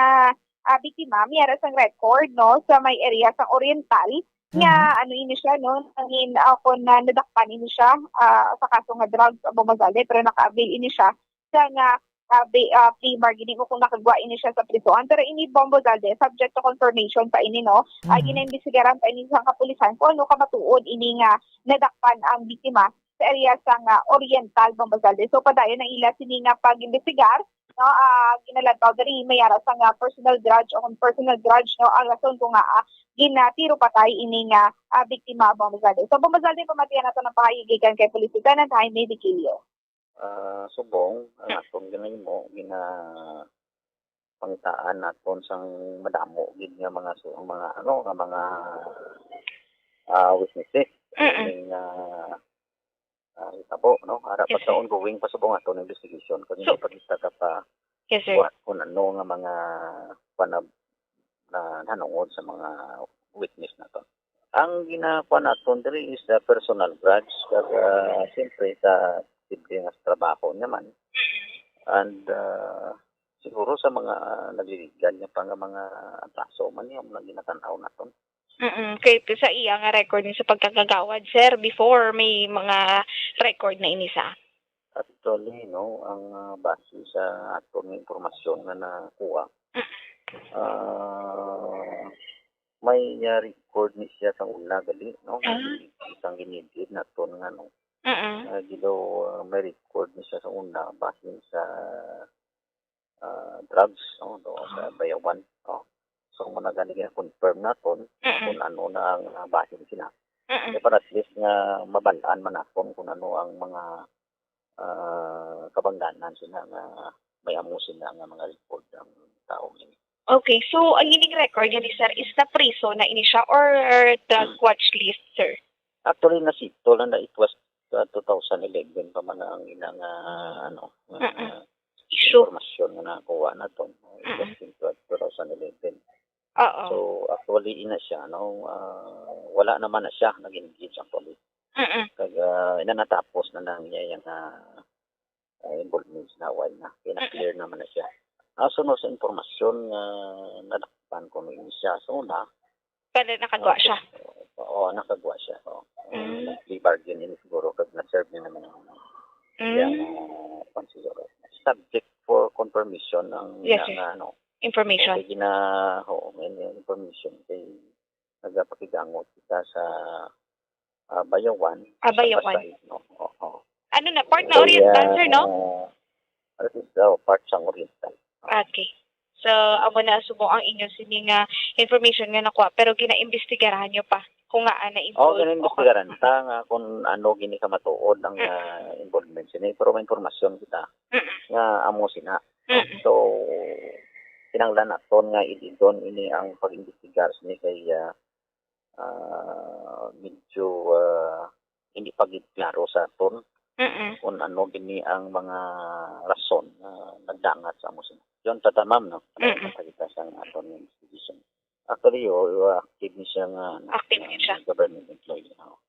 ah, biktima may ara sang record, no, sa may area sang Oriental nga Mhm. ano ini siya, no, nangin, ah, kon na nadakpan ini siya, ah, sa kaso nga drugs, Bombo Zalde, pero naka-avail ini siya sa nga, ah, ba-, ah, plea bargaining o kung nakagwa ini siya sa prisuan. Pero ini, Bombo Zalde, subject to confirmation pa ini, no? Ah, Mhm. ginaimbestigaran pa ini sa kapulisan kung ano kamatuod ini nga nadakpan ang biktima sa area sang, ah, Oriental, Bombo Zalde. So, padayon ang ila sini nga pag-imbestigar, no? Ah, ginalantaw diri may ara sang, ah, personal grudge o kung personal grudge, no? Ang rason kung nga, ah, ginatiro patay ini nga, ah, biktima, Bombo Zalde. So, Bombo Zalde, pamatian nato ng pahayag gikan kay Police Lieutenant Jaime Diquilio. Ah, subong, ang Mm. atong ginahimo, gina-, pangitaan naton sang madamo gid nga mga su-, mga, ano, nga mga, ah, witnesses. Mm-mm. Ning, ah, ah, hitabo, no? Ara Yes, pa sa sir. ongoing pa subong aton investigation kung So hindi pa kita ka pa Yes, sir. buhat kung ano nga mga panab-, na nanungod sa mga witness naton. Ang ginakuha naton diri is the personal grudge, kag, ah, siyempre sa simple nga trabaho niya man. Mm-mm. And, ah, siguro sa mga naliligan niya pa nga mga atraso man, yung mga ginatanaw naton. Mm-mm. Kay sa iya nga record ni sa pagkakagawad, sir, before may mga record na ini sa Actually, no, ang, ah, base sa aton nga impormasyon nga nakuha, Mm. ah, may, ah, record ni siya sa una gali, no, nga Ah. gin-, isang ginidid naton nga, no, Mm. nga gidaw, ah, may record ni siya sa una bahin sa, ah, drugs, no, do sa Ah. bayawan, no. So, muna gani gina-confirm naton Mm. kung ano na ang, ah, bahin sina. Mm. Kaya para at least nga mabalaan man naton kung ano ang mga, ah, kabangdanan sila nga may amo sila nga mga record ang taong ini. Okay, so ang ining record gani, sir, is na priso na ini siya or drug watch list, sir? Actually, nasito lang na it was, uh, two thousand eleven pa man ang ilang, ah, ano, Mm-mm. ah, Issue. Impormasyon nga nakuha naton. It was Mm-mm. in two thousand eleven. Oo. So, actually, ina siya, no, ah, wala naman na siya nag-engage actually. Mm-mm. Kag, ah, ina natapos na lang niya yung, ah, ah, involvement sa away na. Kaya Mm-mm. na-clear naman na siya. Ah, so, no, sa impormasyon nga nadakpan ko ni siya sa una, Pero nakagwa siya. Oo, nakagwa siya. Oo. Mm. Nag-plea bargain ini siguro kag na-serve niya naman ang Mm. iyang, ah, kwan siguro. Subject for confirmation ang Yes, iyang, sir. Ano, Information. Kay gina-, oo, may, may information kay nagapakigangot kita sa, ah, Bayawan, Ah, sa Bayawan. Pasay, no? Oo. Ano na, part na Kay, Oriental, ah, sir, no? ah, Ano to? Oh, part sang Oriental. Okay. So, amo na subong ang inyo sini nga information nga nakuha, pero ginaimbestigaran nyo pa kung nga na Oh, involved. Ginaimbestigaran ta nga kung ano gini kamatuod ang, Mm. ah, involvement sini, pero may impormasyon kita Mm. nga amo sina. Mm. So, kinahanglan naton nga ididon ini ang pag-imbestigar sini kay, ah, ah, medyo, ah, hindi pa gid klaro sa aton Mm. kung ano gini ang mga rason nga nagdangat sa amo sina. Yun, tata, ma'am, no? Mm. Nakita sa aton nga institution. Actually, oh, active ni siya nga, ano, Active ni siya. Government employee, oh.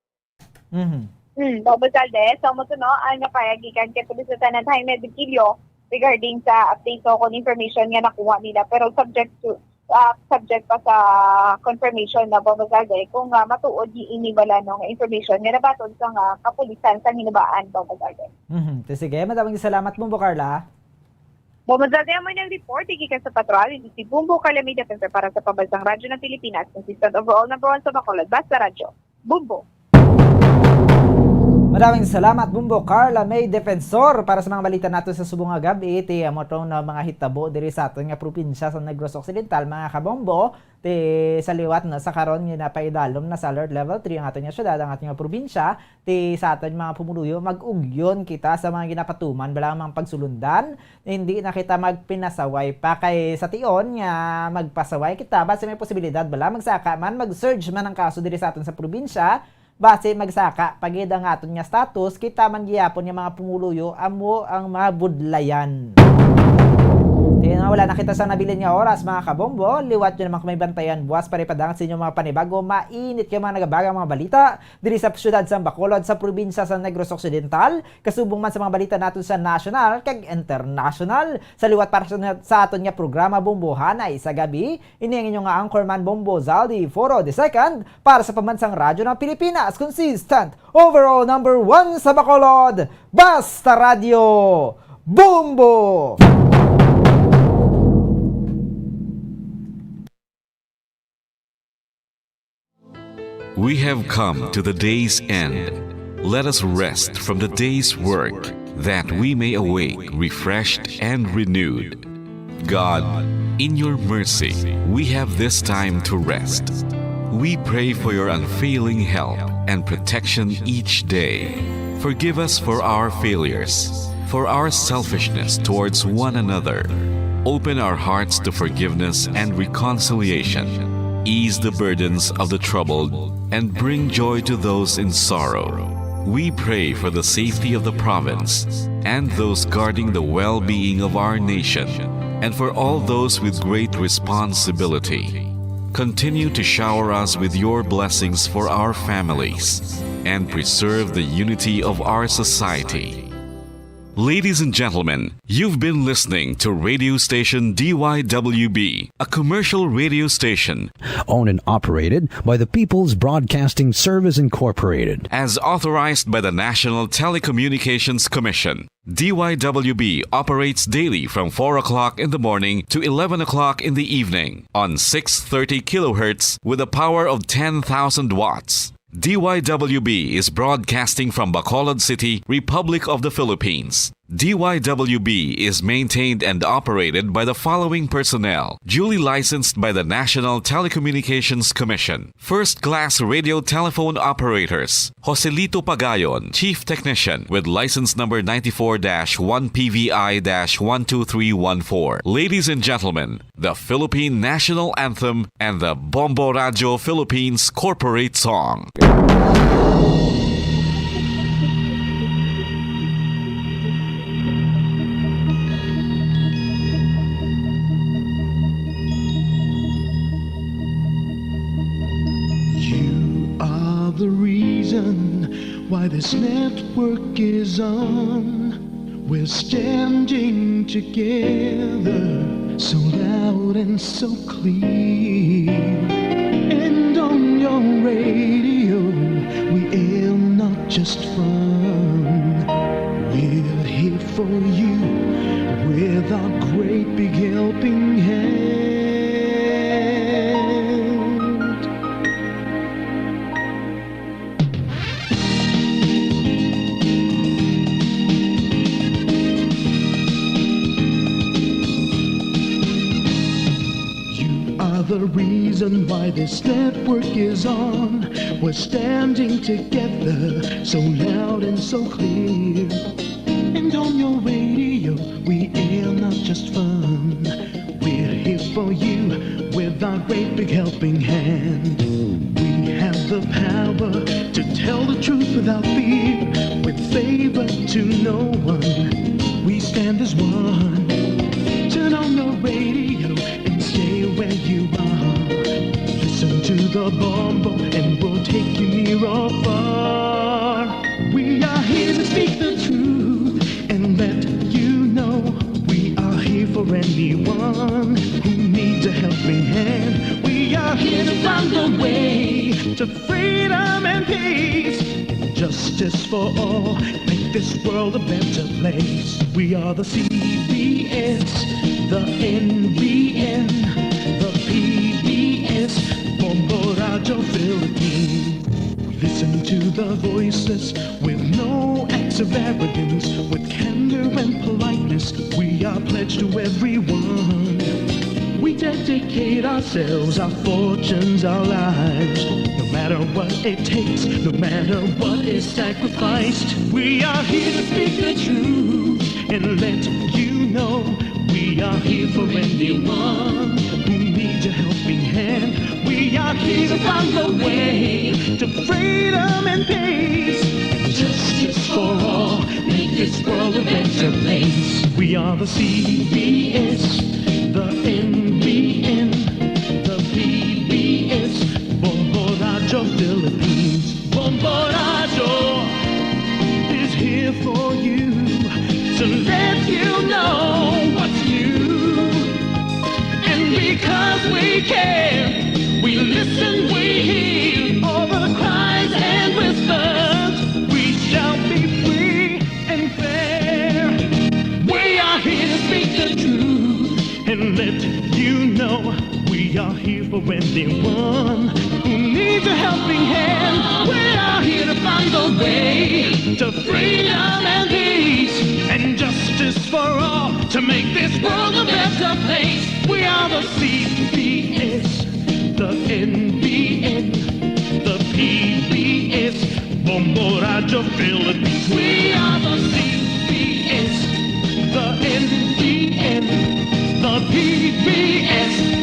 Mhm. Hmm, Bobo Zalde, so mo to, no, ang napayag gikan kay Police Lieutenant Jaime Virgilio regarding sa update o kung information nga nakuha nila, pero subject to, ah, subject pa sa confirmation na, Bobo Zalde, kung, ah, matuod ni ini bala, no, nga information nga nabaton sa nga kapulisan sa Hinubaan, Bobo Zalde. Mhm. Te, sige, madaming salamat, Bombo Carla. Bobo Zalde, amo nang report gikan sa patrol, hindi si Bombo Carla Media Center para sa Pambansang Radyo ng Pilipinas, consistent overall number one sa Bacolod, Basta Radyo. Bombo. Maraming salamat, Bombo Carla May Defensor, para sa mga balita nato sa subong nga gab-i. Ti amo tong na mga hitabo diri sa aton nga probinsya sa Negros Occidental, mga kabombo. Ti sa liwat na sa karon nga napaidalom na sa alert level three ang aton nga syudad, ang aton nga probinsya. Ti sa aton mga pumuluyo, mag-ugyon kita sa mga ginapatuman bala ang mga pagsulundan. Hindi na kita magpinasaway pa, kay sa tion nga magpasaway kita, basi may posibilidad bala magsaka man, mag-surge man ang kaso diri sa aton sa probinsya, basi magsaka pa gid ang aton nga status, kita man gihapon nga mga pumuluyo amo ang mabudlayan. Di na, wala na kita sa nabilin nga oras, mga kabombo. Liwat nyo naman kami bantayan buwas para ipadangat sa inyong mga panibago, mainit kay mga nagabagang mga balita diri sa siyudad sa Bacolod, sa probinsya sa Negros Occidental, kasubong man sa mga balita naton sa national kag international. Sa liwat para sa, sa aton nga programa Bombohanay sa Gabi, ini ang inyo nga anchorman, Bombo Zaldi Foro the second, para sa Pambansang Radyo ng Pilipinas, consistent, overall number one sa Bacolod, Basta Radyo, Bombo! We have come to the day's end. Let us rest from the day's work, that we may awake refreshed and renewed. God, in your mercy, we have this time to rest. We pray for your unfailing help and protection each day. Forgive us for our failures, for our selfishness towards one another. Open our hearts to forgiveness and reconciliation. Ease the burdens of the troubled and bring joy to those in sorrow. We pray for the safety of the province and those guarding the well-being of our nation, and for all those with great responsibility. Continue to shower us with your blessings for our families and preserve the unity of our society. Ladies and gentlemen, you've been listening to radio station D Y W B, a commercial radio station owned and operated by the People's Broadcasting Service Incorporated, as authorized by the National Telecommunications Commission. D Y W B operates daily from four o'clock in the morning to eleven o'clock in the evening on six thirty kilohertz with a power of ten thousand watts. D Y W B is broadcasting from Bacolod City, Republic of the Philippines. D Y W B is maintained and operated by the following personnel, duly licensed by the National Telecommunications Commission. First class radio telephone operators, Joselito Pagayon, Chief Technician, with license number ninety-four dash one P V I dash one two three one four. Ladies and gentlemen, the Philippine National Anthem and the Bombo Radio Philippines Corporate Song. You are the reason why this network is on. We're standing together, so loud and so clear. And on your radio, we air not just fun. We're here for you with our great big helping hand. You are the reason why this network is on. We're standing together, so loud and so clear. And on your radio, we air not just fun. We're here for you with our great big helping hand. We have the power to tell the truth without fear, with favor to no one. We stand as one. Turn on your radio and stay where you are. Listen to the Bombo and we'll take you near or far. We are here to speak the truth and let you know we are here for anyone who needs a helping hand. We are here to find the way to freedom and peace and justice for all. Make this world a better place. We are the C B S, the N B N, the P B S, Bombo Radio Philippines. Listen to the voiceless with no acts of arrogance, with candor and politeness. We are pledged to everyone. We dedicate ourselves, our fortunes, our lives. No matter what it takes, no matter what is sacrificed, we are here to speak the truth and let you know we are here for anyone who needs a helping hand. We are here to find the way to freedom and peace and justice for all. Make this world a better place. We are the C B S, the N B N, the P B S, Bombo Radio Philippines. Bombo Radio is here for you to let you know what's new. And because we care, we listen, we hear all the cries and whispers. We shall be free and fair. We are here to speak the truth and let you know we are here for anyone who needs a helping hand. We are here to find the way to freedom and peace and justice for all, to make this world a better place. We are the C B S, the N B N, the P B S, Bombo Radio Philippines. We are the C B S, the N B N, the P B S,